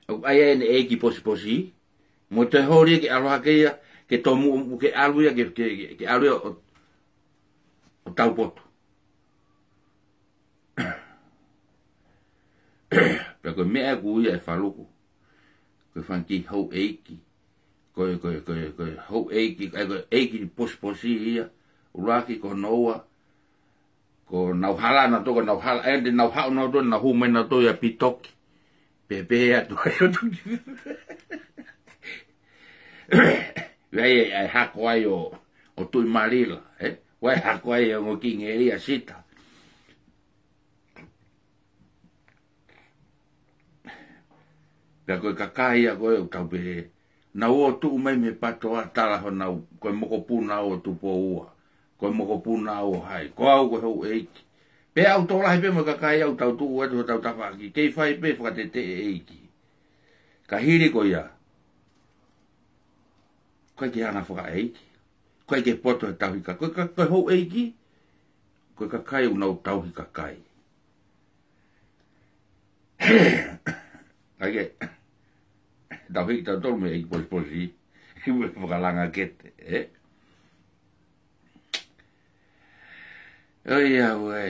ʻOku ʻi ai ʻene ʻeiki posiposi, mo e toe holi ke ʻalu hake ia, ke tomuʻomuʻa ke ʻalu ia, ke, ke, ke, ke ʻalu ia ʻo, ʻo taupotu. Pea ko e meʻa ʻoku ui ʻa e faluku. Ko e fanga kiʻi houʻeiki. Ko e, ko e, ko e, ko e houʻeiki, ʻa e ko e ʻeiki posiposi ia. ʻUluaki ko hono ua. Ko ʻenau hala nautolu, ko ʻenau hala, ʻe te nau haʻu nautolu, nau hū mai nautolu ia ʻa Pitoki. Pehē atu ai ʻo tuki. Vai ai, ai hako ai ʻo, ʻo Tuʻi Malila, ē? Vai hako ai ʻo Kingi ʻElia Sita. Pea ko e kakai ia ko ē ʻoku tau pehē, nau ō tuʻu mai mei he PATOA tala honau, ko e mokopuna ʻo Tupou Ua, ko e mokopuna ʻo hai, ko au ko e houʻeiki. Pea ʻoku tokolahi pē mo e kakai ʻoku tau tuʻu atu hotau tafaʻaki, kei fai pē fakateteʻe ʻeiki. Ka hili ko ia, ʻoku ʻikai ke hanga fakaʻeiki. ʻOku ʻikai ke poto he tauhi ka-, ko e ka-, ko e houʻeiki, ko e kakai ʻoku nau tauhi kakai. ʻAi ke, tauhi kitautolu mei he ʻeiki posiposi, ʻi he fakalanga kete, ē? ʻOi, ʻauē.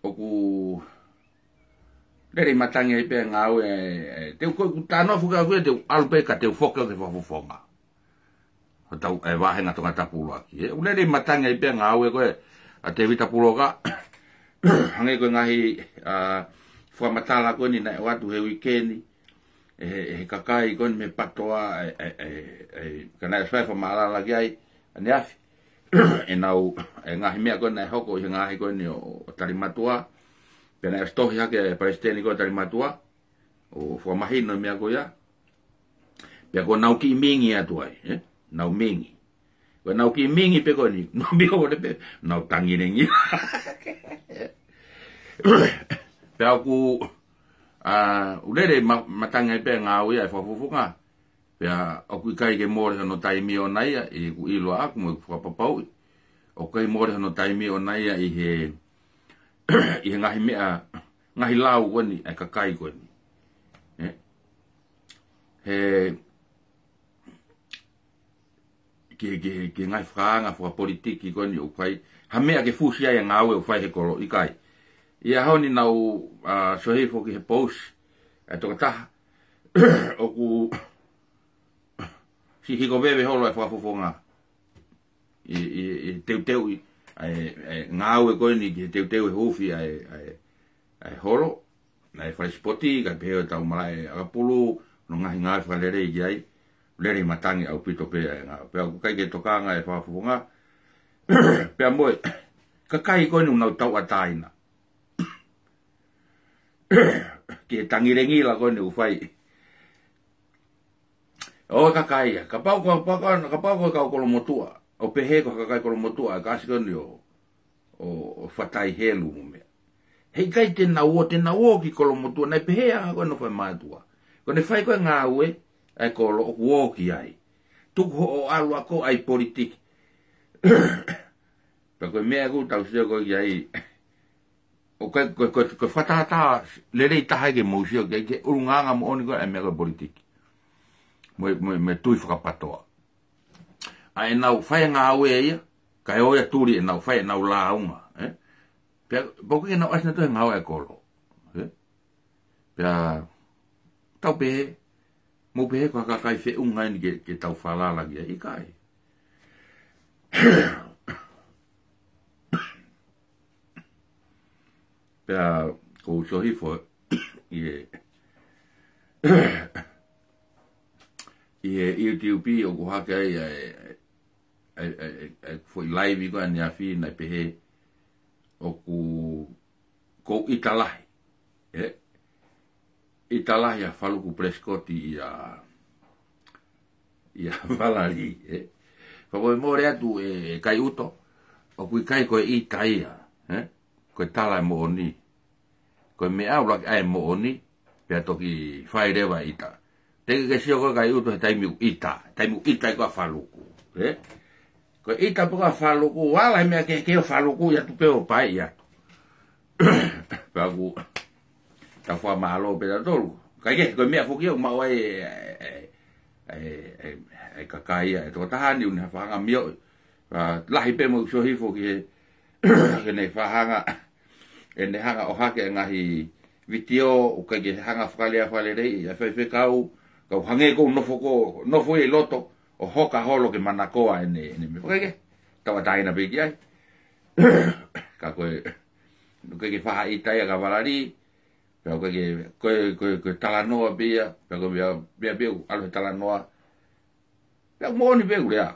ʻOku lele ʻi matangi ai pē ngāue, ē, te u ko ʻeku tano fuka ʻaku ia te u ʻalu pē ka te u foki au ki he fakafofonga. Hotau, ē, vāhenga Tongatapu ʻuluaki. Ē, ʻoku lele ʻi matangi ai pē ngāue ko ē, ʻa Tevita Puloka, hangē ko e ngaahi, ā, fakamatala ko eni naʻe ʻoatu he uike ni, ʻe he, ʻe he kakai ko eni mei he PATOA, ē, ē, ē, ē, ka naʻe ʻosi fai fakamaʻalaʻala ki ai, ʻaneafi. ʻEnau, ʻe ngaahi meʻa ko ē naʻe hoko ʻi he ngaahi ko eni ʻo, ʻo Talimatua. Pea naʻe ʻosi tohi hake ʻe he palesiteni ko ē Talimatua. ʻO fakamahino e meʻa ko ia. Pea ko ʻenau kiʻi mingi atu ai, ē? Nau mingi. Ko ʻenau kiʻi mingi pē ko eni. Nau mingi ʻo pē, nau tangi lengi. Pea ʻoku, ā, ʻoku lele ʻi ma-, matangi ai pē ngāue ʻa e fakafofonga. Pea ʻoku ʻikai ke mole hono taimi ʻona ia, ʻi heʻeku ʻilo ʻaʻaku mo ʻeku fakapapauʻi. ʻOku ʻikai mole hono taimi ʻona ia ʻi he, ʻi he ngaahi meʻa, ngaahi lau ko eni, ʻa e kakai ko eni. Ē? He, ki he, ki he, ki he ngaahi fakaanga fakapolitiki ko eni ʻoku fai. Ha meʻa ke fusi ai e ngāue ʻoku fai he kolo, ʻikai. ʻI he ʻaho ni naʻá ku, ʻa, sio hifo ki he pousi ʻa e tokotaha ʻoku siʻi hiko veve holo e fakafofonga ʻi, ʻi, ʻi he teuteuʻi ʻa e, ʻa e ngāue ko eni ki he teuteu e huufi ʻa e, ʻa e, ʻa e holo, ʻa e fale sipoti, kae pehē ʻetau malaʻe ʻakapulu, hono ngaahi ngāue fakalelei ki ai, lelei matangi ʻaupito pē ʻa e ngāue. Pea ʻoku ʻikai ke tokanga e fakafofonga, pea mo e kakai ko eni ʻoku nau tauʻatāina ki he tangilangila ko eni ʻoku fai. ʻO e kakai ia, kapau ko, kapau ko, kapau ko e kau kolomotuʻa, ʻo pehē ko e kakai kolomotuʻa, ka ʻasi ko eni ʻo, ʻo, ʻo fatai helu mo meʻa. Heʻikai te nau ō, te nau ō ki kolomotuʻa, naʻe pehē ʻa ko e nofo e mātuʻa. Ko ʻene fai ko e ngāue ʻa e kolo ʻoku ō ki ai. Tuku hoʻo ʻalu ʻa koe ʻai politiki. Pea ko e meʻa ʻoku tau sio ko ē ki ai. ʻOku ʻikai, ko, ko, ko e fakatātā lelei taha ia ke mou sio ki ai, ki he ʻulungaanga moʻoni ko ē ʻa e meʻa ko e politiki. Mo e, mo e, mo e tui fakapatoa. ʻA ʻenau fai e ngāue ia, kae ʻoua ʻe tuli ʻenau fai ʻenau lāunga, ē? Pea, pea ʻoku ʻikai ke nau ʻasi nautolu he ngāue ʻa e kolo, ē? Pea, tau pehē, mou pehē ko ha kakai feʻunga eni ke, ke tau falala ki ai, ʻikai. Pea, ʻoku ou sio hifo ʻi he, ʻi he YouTube ʻoku hake ai ʻa e, ʻa e, ʻa e, ʻa e, ʻa e foʻi live ko ē ʻaneafi naʻe pehē ʻoku ʻikai ʻita lahi, ē? ʻIta lahi ʻa Faluku Prescott ʻia, ʻia Valalī, ē? Fakamolemole atu ē, ē Kaiʻuto, ʻoku ʻikai ko e ʻita ia, ē? Ko e tala e moʻoni. Ko e meʻa ʻuluaki ʻa e moʻoni, pea toki fai leva ʻita. Teʻeki ke sio ko ē Kaiʻuto he taimi ʻoku ʻita, taimi ʻoku ʻita ai ko ē ʻa Faluku, ē? Ko e ʻita pē ko ē ʻa Faluku, ʻalu he meʻa kehekehe ʻo Faluku ʻi atu pē ʻo paeʻi atu. Pea ʻoku tau fakamālō pē tautolu. Kae kehe, ko e meʻa foki ʻoku maʻu ai e, e, e, e, e kakai ia, e tokotaha ni ʻoku ne hanga ʻo mioʻi. Pea lahi pē mo sio hifo ki he, ke ne fakahanga, ʻene hanga ʻo hake e ngaahi vitiō, ʻoku ʻikai ke hanga fakalea fakalelei, ʻa e faifekau, kau hangē ʻoku ou nofo ko, nofo ʻi loto, ʻo hoka holo ke manakoa ʻene, ʻene meʻa. ʻOku ʻikai ke, tauʻatāina pē ki ai. Ka ko e, ʻoku ʻikai ke faʻa ʻita ia kia Valalī, pea ʻoku ʻikai ke, ko e, ko e, ko e talanoa pē ia, pea ko e meʻa, meʻa pē ʻoku ʻalu he talanoa, pea moʻoni pē ʻoku lea.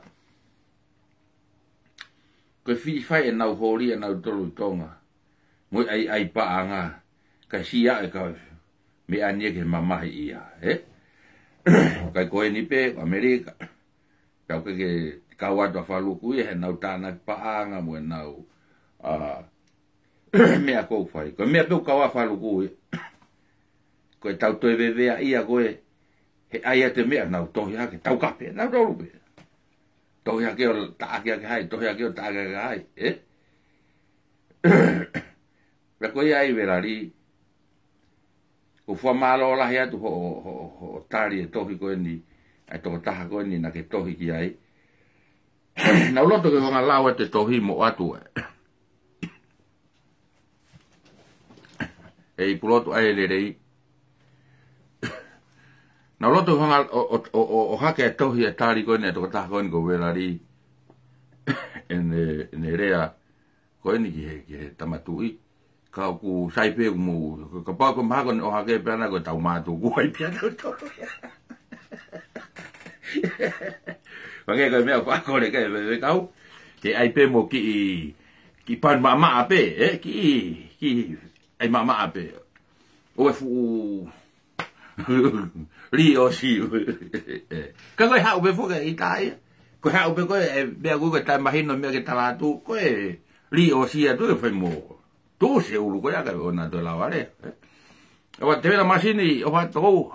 Ko e fili fai ʻenau holi ʻanautolu ʻi Tonga. Mo e ʻai, ʻai paʻanga, kae siʻi ʻe kau meʻa ni ia ke mamahi ia, ē? Kae ko eni pē, ko ʻAmelika. Pea ʻoku ʻikai ke kau atu ʻa Faluku ia heʻenau tānaki paʻanga mo ʻenau, ʻa, meʻa ʻoku fai. Ko e meʻa pē ʻoku kau ai ʻa Faluku ia. Ko ʻetau toe veveaʻi ia ko ē, he ʻai atu e meʻa nau tohi hake, taukape, nautolu pē. Tohi hake ʻo taʻaki hake hai, tohi hake ʻo taʻaki hake hai, ē? Pea ko ia ai Valalī, ʻoku ou fakamālō lahi atu hoʻo, hoʻo, hoʻo tali e tohi ko eni, ʻa e tokotaha ko eni naʻá ke tohi ki ai. Naʻá ku loto ke u hanga ʻo lau atu e tohi mo ʻoatu ē. ʻEi, Pulotu ʻai lelei. Naʻá ku loto ke u hanga ʻo, ʻo, ʻo, ʻo, ʻo hake e tohi e tali ko eni e tokotaha ko eni ko Valalī. ʻEne, ʻene lea ko eni ki he, ki he Tama Tuʻi. Ka ʻoku sai pē ʻoku mou, kapau ko e mahalo ko eni ʻohake pē ʻana ko e tau mātuku ai pē ʻa tautolu. Hangē ko e meʻa ʻoku fakakole ki ai e faifekau. Ke ʻai pē mo kiʻi, kiʻi pani maʻamaʻa pē, ē, kiʻi, kiʻi ʻai maʻamaʻa pē. ʻO e fuʻu lī ʻo si. Ka ko e haʻu pē foki e ʻita ia. Ko e haʻu pē ko ē, e meʻa ko ē ko e taʻemahino, meʻa ke tala atu, ko e lī ʻo si atu e fai mo. Tuʻusi e ʻulu ko ia kae ʻoua naʻa toe lava lea, ē. ʻOua te vela masini, ʻoua tokou.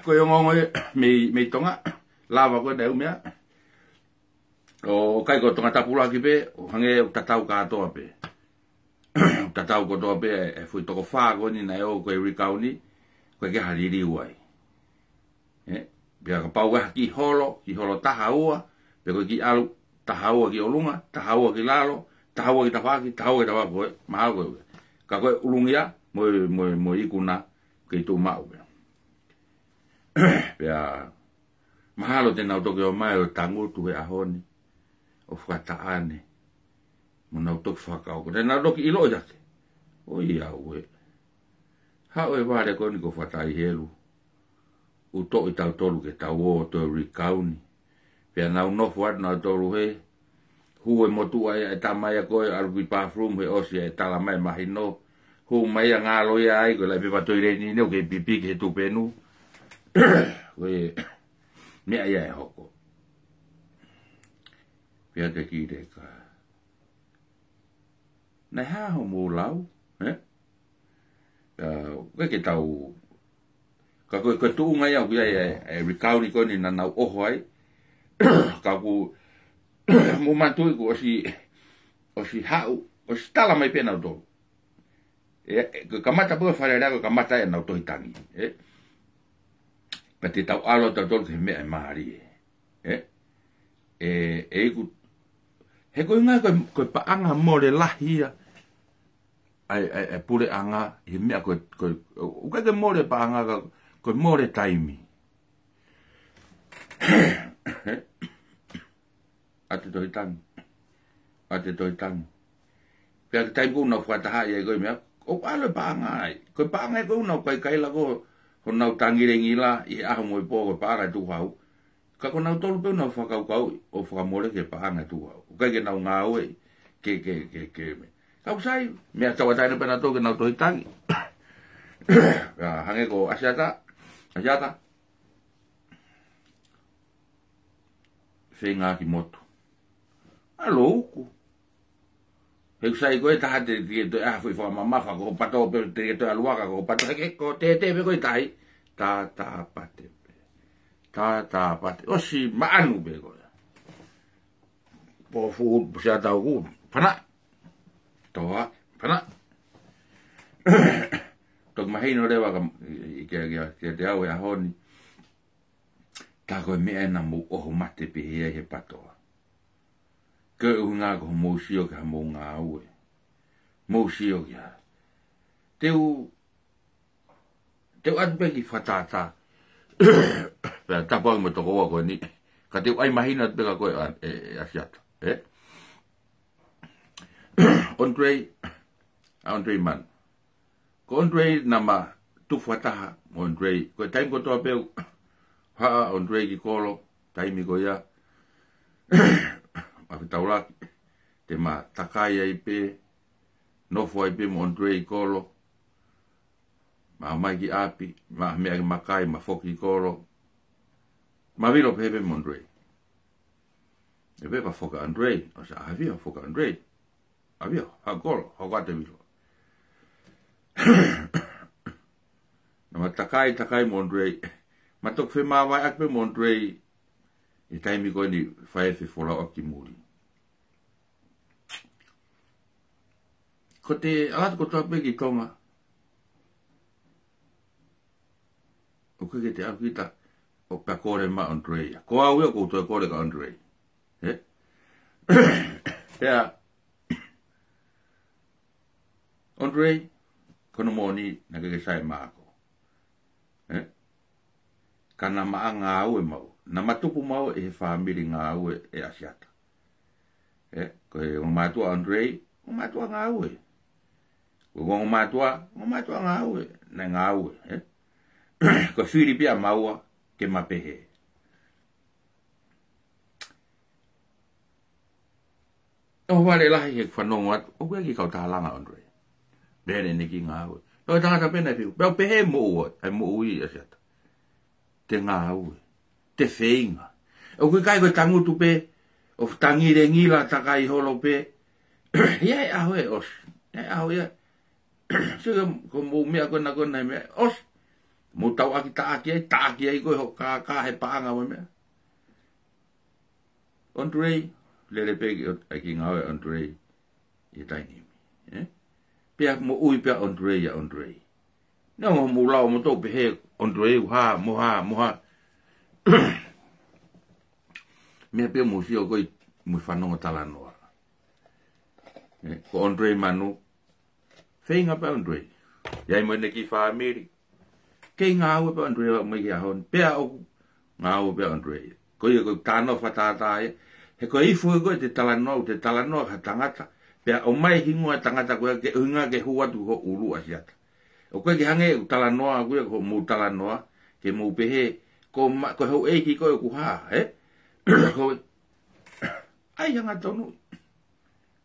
Ko e ongoongo ia mei, mei Tonga, lava ko ē naʻe ʻū meʻa. ʻOku ʻikai ko Tongatapu ʻuluaki pē, ʻo hangē ʻoku tatau kātoa pē. Tatau kotoa pē e, e foʻi toko fā ko eni naʻe ō ko e recount ni, ʻoku ʻikai ke ʻi ai ha liliu ai. Ē? Pea kapau ʻe ʻi ai ha kiʻi holo, kiʻi holo taha ua, pe ko e kiʻi ʻalu taha ua ki ʻolunga, taha ua ki lalo, taha ua ki tafaʻaki, taha ua ki tafaʻaki, ko e mahalo ko e. Ka ko e ʻulungia mo e, mo e, mo e ikuna, kei tuʻu maʻu pē. Pea mahalo te nau toki ō mai ʻo tangutu he ʻaho ni, ʻo fakataʻane, mo nau toki fakakaukau. Te nau toki ʻiloʻi hake. ʻOiauē. Haʻu e vale ko eni ko Fatai Helu. ʻOku toʻo kitautolu ke tau ō ʻo toe recount. Pea nau nofo atu nautolu he. Hū e motuʻa ia e tama ia ko ē ʻalu ki bathroom he ʻosi e tala mai mahino. Hū mai ia ngalo ia ai ko e laʻi pepa toileni ne ʻoku kei pipiki he tupenu. Ko e meʻa ia ʻe hoko. Pea te kile ka. Naʻe hā hoʻomou lau, ē? Ka, ʻoku ʻikai ke tau, ka ko e, ko e tuʻunga ia ʻoku ʻi ai e, e recount ko eni naʻa nau ʻoho ai. Ka ʻoku, mou manatuʻi kuo ʻosi, ʻosi haʻu, ʻosi tala mai pē nautolu. ʻE, ʻe, ko e kamata pē ʻo e Fale Alea ko e kamata ʻenau tohi tangi, ē? Pea te tau ʻalu tautolu ki he meʻa ʻe mālie, ē? ʻE, ʻe iku, he ko e ʻuhinga ko e, ko e paʻanga mole lahi ia ʻa e, ʻa e, ʻa e puleʻanga, ʻi he meʻa ko e, ko e, ʻoku ʻikai ke mole paʻanga ka, ko e mole taimi. ʻA e tohi tangi. ʻA e tohi tangi. Pea ko e taimi ko ē naʻa nau fakatahaʻi ai ko e meʻa, ʻoku ʻalu e paʻanga ai. Ko e paʻanga ia ko ē naʻa nau kaikaila ko ē, honau tangilengila, ʻi he ʻaho mo e pō ko e paʻanga ʻe tuku hau. Ka ko nautolu pē naʻa nau fakakaukau, ʻo fakamole ki he paʻanga ʻe tuku hau. ʻOku ʻikai ke nau ngāue, ke, ke, ke, ke, meʻa. Ka ʻoku sai, meʻa tauʻatāina pē nautolu ke nau tohi tangi. Ka hangē ko ʻAsiata, ʻAsiata. Feinga ki motu. ʻAlu ʻo uku. He ʻoku sai ko e taha te, te, te, ʻa, foʻi fakamamafa, ko e pato pē, te, te ʻalu ʻo aka, ko e pato, he ko e, te, te, pē ko e tahi. Tā, tā, pate pē. Tā, tā, pate. ʻOsi maʻanu pē ko e. Pō fuʻu, pō sia tau ku. Pana. Toa, pana. Toki mahino leva ka, i, i, kia, kia, kia te au he ʻaho ni. Tā ko e meʻa ena mou ʻoho mate pē he ai he patoa. Ko e ʻuhinga ko hoʻomou sio ki haʻamou ngāue. Mou sio ki ha. Te u, te u ʻatu pē ki fatātā. Pea tapu ange mo e tokoua ko eni. Ka te u ʻai mahino atu pē kia koe ʻa, ʻe, ʻe ʻAsiata. Ē? Andre, ʻa Andre Man. Ko Andre naʻa ma tufa taha mo Andre. Ko e taimi kotoa pē ʻoku haʻu ʻa Andre ki kolo, taimi ko ia. ʻAfitaulaki, te ma takai ai pē, nofo ai pē mo Andre ʻi kolo. Ma ō mai ki ʻapi, ma meʻa ki makai, ma foki ʻi kolo. Ma vilo pē pē mo Andre. ʻE pē pea foki ʻa Andre, ʻosi ʻavi ʻo foki ʻa Andre. ʻAvi ʻo, haʻu kolo, hoko atu e vilo. Naʻa ma takai, takai mo Andre. Ma toki femāvaeʻaki pē mo Andre. ʻI he taimi ko eni fai e fefolauʻaki ki muli. Ko te ʻalu atu kotoa pē ki Tonga. ʻOku ʻikai ke te ʻalu kita, ʻo pea kole mai Andre ia. Ko au ia ʻoku ou toe kole kia Andre. Ē? Pea, Andre, ko hono moʻoni, naʻe ʻikai ke sai e maʻa ko ē. Ē? Ka naʻa ma ngāue maʻu. Naʻa ma tupu maʻu ʻi he fāmili ngāue ʻe ʻAsiata. Ē? Ko e ongo mātuʻa Andre, ongo mātuʻa ngāue. Ko e ongo mātuʻa, ongo mātuʻa ngāue. Naʻe ngāue, ē? Ko e fili pē ʻa maua, ke ma pehē. ʻOku vale lahi he fanongo atu, ʻoku ʻi ai e kiʻi kautaha langa Andre. Lele ʻene kiʻi ngāue. Ko e tangata pē naʻe fiu. Pea u pehē moʻua, ʻa e moʻui ʻa ʻAsiata. Te ngāue. Te feinga. ʻOku ʻikai ko e tangutu pē, ʻo tangilengila takai holo pē. ʻI ai e ʻaho ʻe ʻosi. ʻI ai e ʻaho ia. Sio ko, ko hoʻomou meʻa ko ena ko ena he meʻa. ʻOsi. Mou tauʻaki taʻaki ai, taʻaki ai ko e hoʻo kākā he paʻanga mo e meʻa. Andre, lele pē ki, ʻa e kiʻi ngāue Andre, ʻi he taimi ni, ē? Pea moʻui pē ʻa Andre ʻia Andre. Neongo hoʻomou lau moutolu pehē Andre ʻoku hā, mo hā, mo hā. Meʻa pē mou sio ko ē mou fanongo talanoa. Ē, ko Andre Manu, feinga pē Andre. ʻI ai mo ʻene kiʻi fāmili. Kei ngāue pē Andre mai ki he ʻaho ni. Pea ʻoku ngāue pē Andre. Ko ia ko e talanoa fakatātā ia. He ko e ifu ko ē te talanoa, te talanoa ha tangata. Pea ʻomai hingoa tangata ko ia ke ʻuhinga ke hū atu ho ʻulu ʻa Siata. ʻOku ʻikai ke hangē ʻeku talanoa, ʻoku ʻikai ko hoʻomou talanoa, ke mou pehē, ko ma-, ko e houʻeiki ko ē ʻoku hā, ē? Ko e, ʻai hangatonu.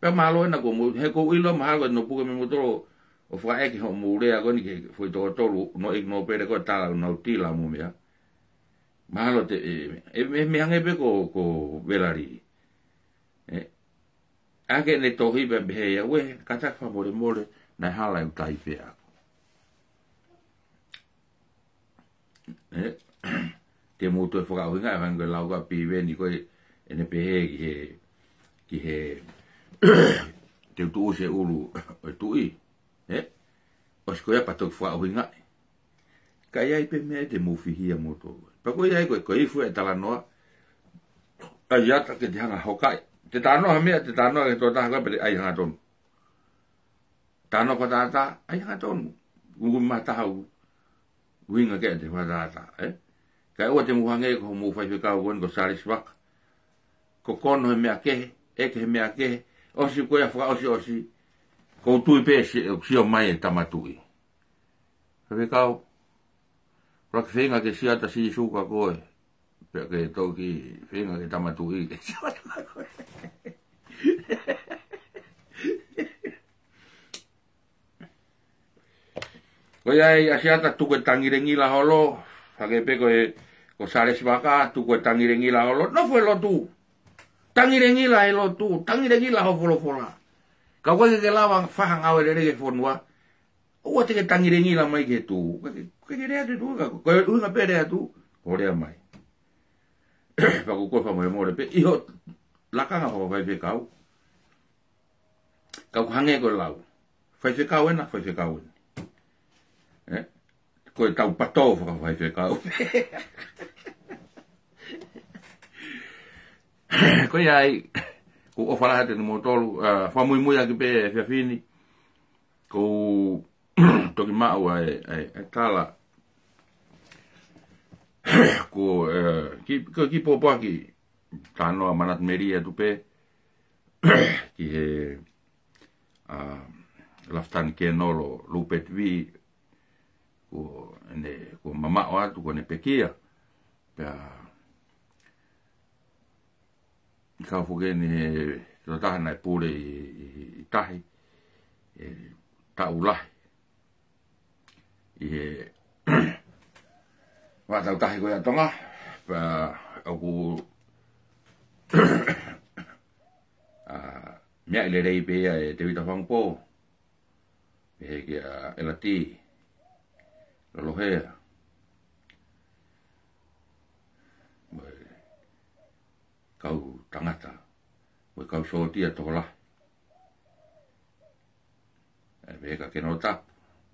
Pea mālō ena ko mou, he ʻoku ou ʻilo mahalo ko e no puke mei moutolu ʻo fakaʻeke hoʻomou lea ko eni ki he foʻi toko tolu, no ik no pere ko e tala, no tila mo meʻa. Mahalo te, ē, ē, ē, meʻa hangē pē ko, ko Velali. Ē, ʻa ke ne tohi pē pehē ia, uē, kātaki fakamolemole, naʻe hala ʻeku taipe ʻaʻaku. Ē, te mou toe fakaʻuhinga, ʻe hangē ko e lau ko ē ʻa Piveni ko ē, ʻene pehē ki he, ki he, te u tuʻusi e ʻulu ʻo e tuʻi. Ē, ʻosi ko ia pea toki fakaʻuhingaʻi. Ka ʻi ai pē meʻa te mou fihia moutolu. Pea ko ia ai ko e, ko e ifu e talanoa. ʻAi ata ke te hanga hokaʻi. Te talanoa ha meʻa, te talanoa ki he tokotaha ko ē pea te ʻai hangatonu. Talanoa fakatātā, ʻai hangatonu. Kuku mataha u. ʻUhinga ke te fakatātā, ē? Kae ʻoua te mou hangē ko hoʻomou faifekau ko eni ko Charles Vaka. Ko kono he meʻa kehe, ʻeke he meʻa kehe, ʻosi ko ia fakaʻosiʻosi, ʻoku ou tui pē si-, sio mai e tama tuʻi. Faifekau, ʻuluaki feinga ke Siata Sīsū kia koe, pea ke toki feinga ke tama tuʻi ke Siata kia koe. Ko ia ai ʻa Siata tuku e tangilengila holo, hake pē ko e, ko Charles Vaka, tuku e tangilengila holo, nofo e lotu. Tangilengila e lotu, tangilengila ho folofola. Ka ʻoku ʻikai ke lava fai ha ngāue lelei ki he fonua. ʻOua te ke tangilengila mai ki he tuʻu. Ko e, ko e lea atu e tuʻu, ka ko e ʻuhinga pē lea atu, ko e lea mai. Pea ko e fakamolemole pē, ʻi hoʻo lakanga fakafaifekau. Ka ʻoku hangē ko e lau. Faifekau ena, faifekau ena. Ē? Ko e tau pato fakafaifekau. Ko ia ai, ʻoku ou ʻofa lahi atu kiate kimoutolu, ā, fakamuimui ʻaki pē efiafi ni, ʻoku ou toki maʻu ai, ai, ai tala, ko, ē, ki, ko e kiʻi pōpoaki, talanoa manatu melie atu pē, ki he, ā, Lafitani Kenolo Lupeti Vī, ko ʻene, ko e mamaʻo atu, ko ʻene pekia, pea, ʻi he kau foki eni he, tokotaha naʻe pule ʻi, ʻi, ʻi tahi, ʻi he taʻu lahi. ʻI he, ua tau tahi ko ia Tonga, pea ʻoku, ā, meʻa lelei pē ia ʻe Tevita Fangupō, pehē kia ʻElati Lolohea. Mo e kau tangata, mo e kau sōtia tokolahi. ʻE pehē kia Keno Tapu,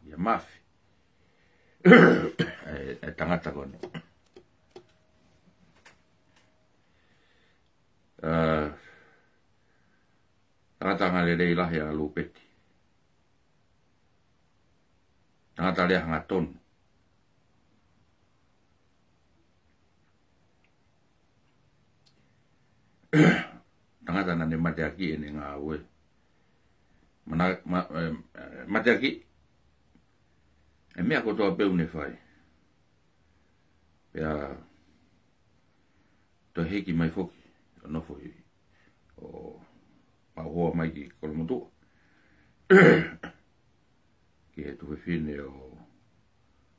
ia Mafi. ʻE, ʻe tangata ko eni. Ā, tangata anga lelei lahi ʻa Lupeti. Tangata lea hangatonu. Tangata naʻa ne mateaki ʻene ngāue. Mana, ma, ē, ē, mateaki e meʻa kotoa pē ʻoku ne fai. Pea toe hiki mai foki, ʻo nofo ʻi, ʻo maʻu hoa mai ki Kolomotuʻa. Ki he tuofefine ʻo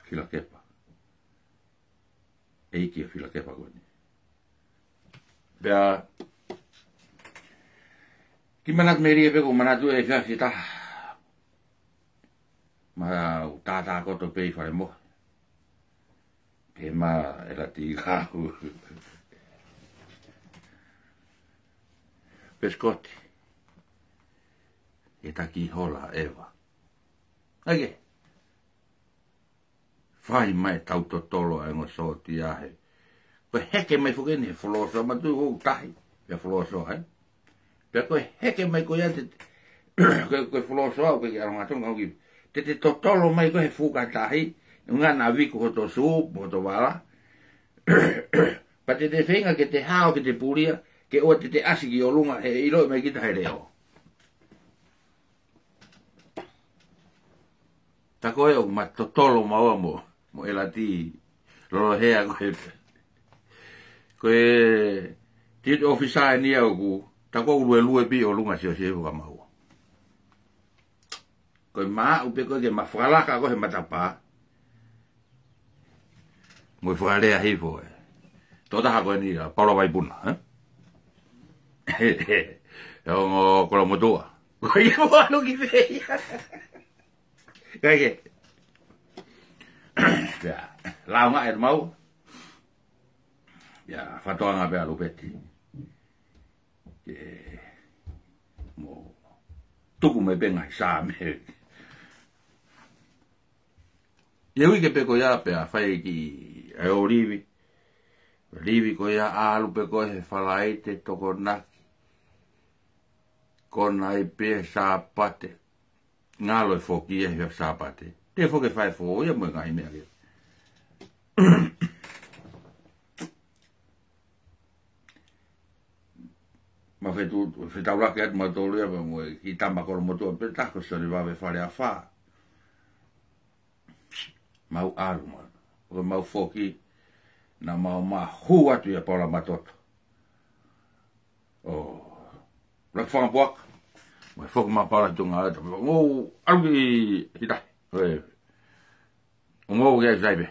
Filakepa. ʻEiki ʻo Filakepa ko eni. Pea, kiʻi manatu melie pē ʻoku ou manatu ʻi he efiafi ʻe taha. Mau tātā koto pē ʻi fale mohe. Pehē mai ʻElati kia au, Pesikoti, ʻe taki hola ʻeva. ʻAi ke. Fai mai tau totolo ʻa e ongo sōtia he Ko e heke mai foki eni he folosoa, manatuʻi ʻoku tahi pē folosoa, ē? Pea ko e heke mai ko ia te, ko e, ko e folosoa, ʻoku ke ʻalu ngatonu au ki. Te te totolo mai ko e he fuka tahi, ʻuhinga naʻa viku hoto sū, hoto vala. Pea te te feinga ke te hao, ke te pulia, ke ʻoua te te ʻasi ki ʻolunga, he ʻiloʻi mai kita he leʻo. Tā ko ē ʻoku ma totolo maua mo, mo ʻElati Lolohea ko e, ko e tiute ʻōfisa eni ia ʻoku, tā ko ē ʻoku luelue pē ʻolunga sio sio ka maua. Ko e maʻu pē ko ē ke ma fakalaka ko ē he matapā. Mo e fakalea hifo ē. Tō taha ko eni ia, Paula Vaipuna, ē? ʻE ongo Kolomotuʻa. Ko ia mo anu ki fē ia. Kai ke. Ia, launga e mau. Ia, fatoanga pē ʻa Lupeti. Ke mo tuku mai pē ngaahi sāme. ʻI he uike pē ko ia pea fai ki ai ʻo livi. Livi ko ia ʻalu pē ko ē he Falaite Tokonaki. Kona ai pē Sāpate. Ngalo e foki ia he Sāpate. Te foki fai fō ia mo e ngaahi meʻa ke. Ma fetu, fetaulaki atu ma tolu ia pea mo e kiʻi tama Kolomotuʻa pē tā ko Soni Vave Faleafā. Mau ʻalu ma. ʻO mau foki naʻa mau ma hū atu ia Paula Matoto. ʻO laki fanga puaka. Mo e foki ma Paula Tunga atu. Mo ʻalu ki hita. ʻO e. ʻO mo ke ai sai pē.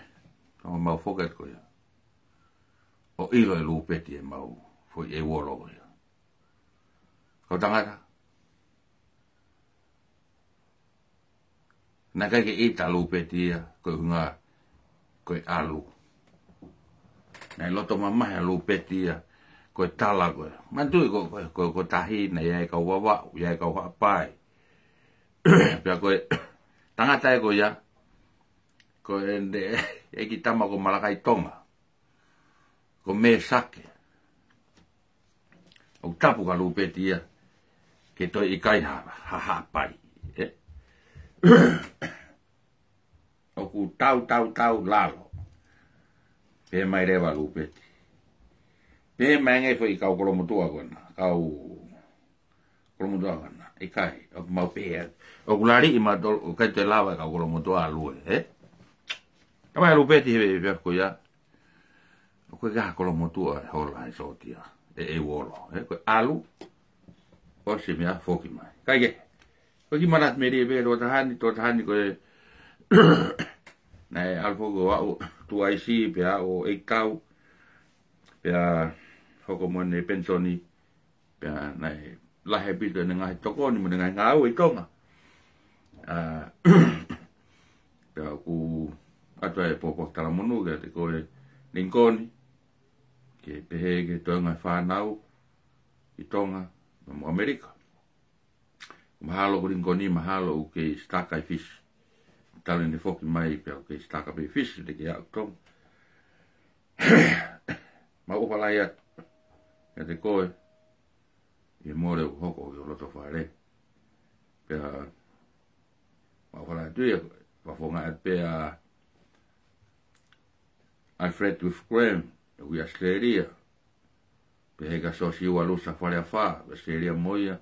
ʻO mau foki atu ko ia. ʻO ʻilo e Lupeti e mau foʻi ʻe uolo ko ia. Kau tangata. Naʻe ʻikai ke ʻita Lupeti ia, ko e ʻuhinga, ko e ʻalu. Naʻe loto mamahi ʻa Lupeti ia, ko e tala ko ē. Manatuʻi ko, ko, ko, ko tahi, naʻe ʻi ai e kau Vavaʻu, ʻi ai e kau Haʻapai. Pea ko e, tangata ē ko ia, ko e ne, e kiʻi tama ko Malakai Tonga. Ko Mēsake. ʻOku tapu ka Lupeti ia, ke toe ʻikai ha, ha, Haʻapai, ē? ʻOku tau, tau, tau lalo. Pehē mai leva Lupeti. Pehē mai ange foʻi kau Kolomotuʻa ko ena, kau Kolomotuʻa ko ena, ʻikai, ʻoku mau pehē, ʻoku lali ʻi ma tolu, ʻoku ʻikai toe lava e kau Kolomotuʻa ʻalu ē, ē? Ka mai Lupeti he, he, he ko ia, ʻoku ʻikai ha Kolomotuʻa ʻe hola he sōtia, ʻe, ʻe uolo, ē? Ko e ʻalu, ʻosi meʻa foki mai. Kai ke, ko e kiʻi manatu melie pē, tō tahani, tō tahani ko e, naʻe ʻalu foki ʻo aʻu, tuaisi, pea aʻu ʻo ʻeikitau, pea hoko mo ʻene penisoni, pea naʻe lahi ʻaupito ʻene ngaahi tokoni mo ʻene ngaahi ngāue ʻi Tonga. ʻA, pea ʻoku ʻoatu ai e pōpoaki talamonū kiate koe Lingikoni, ke pehē ki he toenga e fānau ʻi Tonga, mo ʻAmelika. Mahalo ko Lingikoni, mahalo ʻoku kei sitaka ʻi Fisi. Talu ʻene foki mai pea ʻoku kei sitaka pē ʻi Fisi, te ke aʻu Tonga. Mau ʻofa lahi atu kiate koe, ʻi he mole ʻoku hoko ʻi ho loto fale. Pea, mau ʻofa lahi atu ia, fakafofonga atu pē ʻa Alfred Ruth Graham, ʻoku ʻi Australia. Pehē kia Siosiua Lusa Faleafā, ʻi Australia mo ia.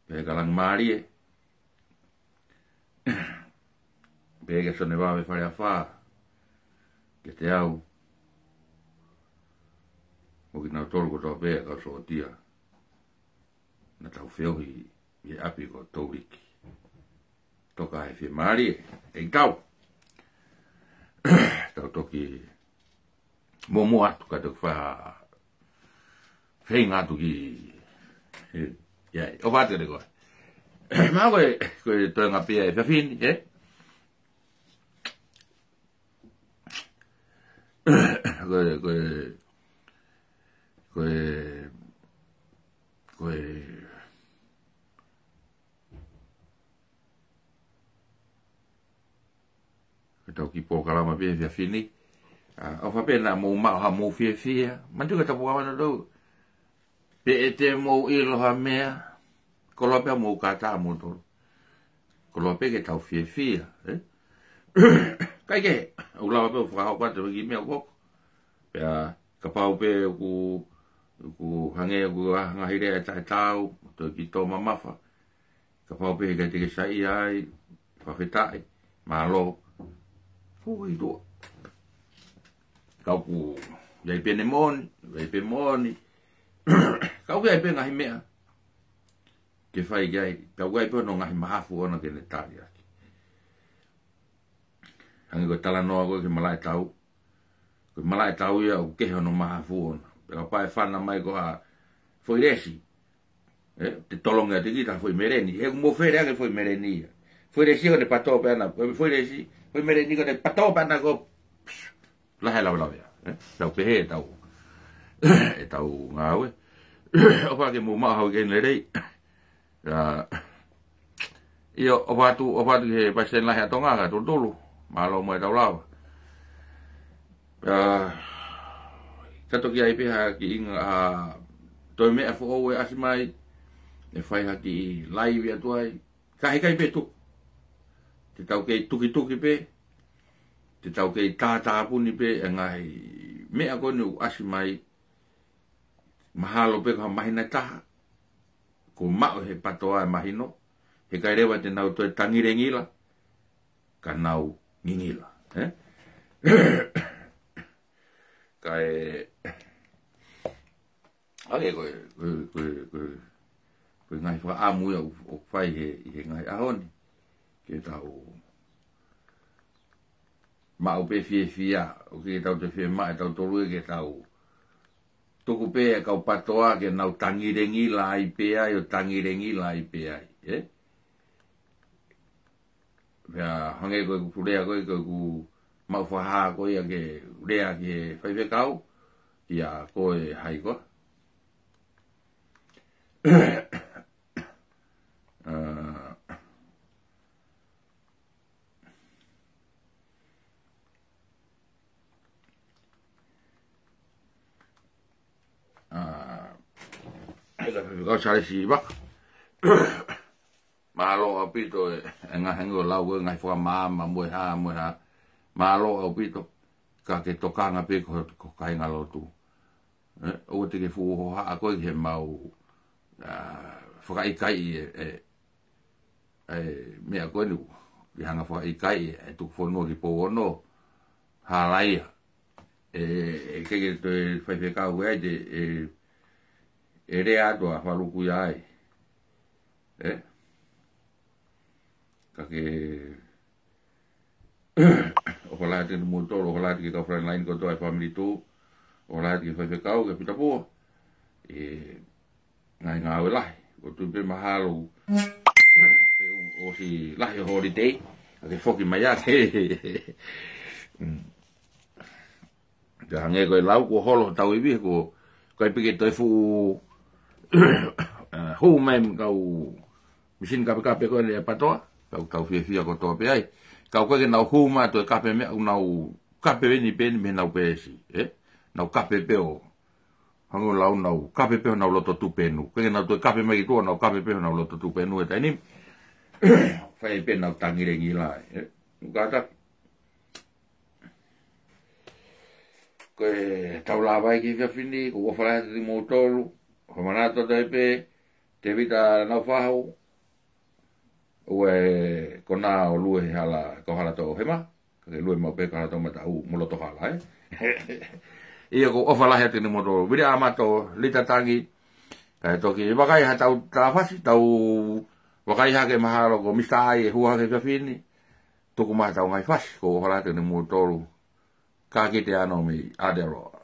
Pehē kia Langimālie. Pehē kia Sone Vave Faleafā. Kiate au. Mo kinautolu kotoa pē ʻa e kau sōtia naʻa tau feohi ʻi he ʻapi ko Touliki. Toka he fiemālie, ʻe tau. Tau toki muʻomuʻa atu ka toki fa-, feinga atu ki, ē, ia, ʻofa atu kiate koe. Mahalo ko e, ko e toenga pē ia he efiafi ni, ē? Ko e, ko e, ko e, ko e, ko e tau kiʻi polokalama pē he efiafi ni. ʻOfa pē naʻa mou maʻu haʻamou fiefia. Manatu ki he tapu ʻa wana tau. Pe ʻe te mou ʻilo ha meʻa, koloa pē mou kātā moutolu. Koloa pē ke tau fiefia, ē? Kae kehe, ʻoku lava pē ʻo fakahoko atu e kiʻi meʻa ʻoku hoko. Pea kapau pē ʻoku, ʻoku hangē ʻoku ʻi ai ha ngaahi lea ʻe taʻetaau, toe kiʻi tō mamafa. Kapau pē ʻe ʻikai te ke saiʻia ai, fakafetaʻi, mālō. Fou ʻi tuʻa. Ka ʻoku ʻi ai pē ʻene moʻoni, ʻi ai pē moʻoni. Ka ʻoku ʻi ai pē ngaahi meʻa ke fai ki ai, ka ʻoku ʻi ai pē hono ngaahi mahafu ʻoʻona ke ne tali ʻaki. Hangē ko e talanoa ko ē ki he malaʻe tau. Ko e malaʻe tau ia ʻoku kehe hono mahafu ʻoʻona. Pea kapau ʻe fana mai ko ha foʻi lesi, ē, te tolongi atu ki ha foʻi meleni. He ʻoku mou fele ʻaki e foʻi meleni ia. Foʻi lesi ko ʻene pato pē ʻana, foʻi lesi, foʻi meleni ko ʻene pato pē ʻana ko, lahi e lavelave ia, ē? Tau pehē ʻetau, ʻetau ngāue. ʻOfa ke mou maʻu ha uikeʻeni lelei. ʻIo, ʻofa atu, ʻofa atu ki he Palesiteni Lahi ʻa Tonga, ka tulutulu. Mālō mo e tau lava. ʻA, ka toki ʻi ai pē ha kiʻi ngaahi, ʻa, toe meʻa foʻou ʻe ʻasi mai, ʻe fai ha kiʻi laivi atu ai. Ka heʻikai pē tuku. Te tau kei tukituki pē, te tau kei tātāpuni pē e ngaahi meʻa ko eni ʻoku ʻasi mai, mahalo pē ko ha māhina ʻe taha, kuo maʻu ʻe he PTOA e mahino, heʻikai leva te nau toe tangilengila, ka nau ngingila, ē? Kae, ʻa ia ko e, ko e, ko e, ko e, ko e ngaahi fakaʻamu ia ʻoku, ʻoku fai he, ʻi he ngaahi ʻaho ni. Ke tau maʻu pē fiefia, ʻoku ʻikai ke tau toe fiemaʻu ʻe tautolu ia ke tau tuku pē e kau PTOA ke nau tangilengila ai pē ai, ʻo tangilengila ai pē ai, ē? Pea hangē ko ʻeku lea ko ē, ko ʻeku maʻu fakahā ko ia ke lea ki he faifekau, kia koe hai koa. ʻA, ʻa, ʻa ia ko e faifekau Salesi Vaka. Mālō ʻaupito e, e ngaahi hangē ʻo lau ko e ngaahi fakamaama mo e hā, mo e hā. Mālō ʻaupito, ka ke tokanga pē ko, ko e kāingalotu. Ē, ʻoua te ke fuʻu hohaʻa koe ki he mau, ʻa, fakaʻikaiʻi e, e, e meʻa ko eni, ke hanga fakaʻikaiʻi e tuku fonua ki Pouono, halaia. ʻE, ʻe ʻikai ke toe faifekau ai te, ʻe, ʻe lea atu ʻa Faluku ia ai. Ē? Ka ke ʻofa lahi atu kimoutolu, ʻofa lahi atu ki he kau frontline kotoa e family too, ʻofa lahi atu ki he faifekau, ki he Pitapua. ʻE, ngaahi ngāue lahi, ʻoku tui pē mahalo, pea ʻosi lahi e holiday, ka ke foki mai ake. Mm. Ka hangē ko e lau kuo holo hotau ivi, ko, ko e piki toe fuʻu, ʻa, hū mai mo e kau misini kapekape ko eni e PTOA, kau tau fiefia kotoa pē ai. Ka ʻoku ʻikai ke nau hū mai toe kape meʻa, ʻoku nau kape eni pē eni mei heʻenau peesi, ē? Nau kape pē ʻo, hangē ʻo lau nau kape pē honau loto tupenu. ʻIkai ke nau toe kape mai ki tuʻa, nau kape pē honau loto tupenu he taimi ni. Fai pē ʻenau tangilengila ai, ē? Kātaki. Ko e tau lava ai ki he efiafi ni, ʻoku ou ʻofa lahi atu kimoutolu, ʻofa manatu atu ai pē, Tēvita Naufahu, ʻoku ʻikai ke nau lue he hala, ko e hala tō hema, ka ke lue maʻu pē he hala tō mataʻu mo loto hala, ē? ʻIo ʻoku ou ʻofa lahi atu kimoutolu, Vili ʻAmato, Lita Tangi, kae toki vakai ha tau tā fasi, tau vakai hake mahalo ko Misa Ai ʻe hū hake he efiafi ni, tuku mai ha tau ngaahi fasi, ʻoku ou ʻofa lahi atu kimoutolu. Ka kiate au mei Aotearoa.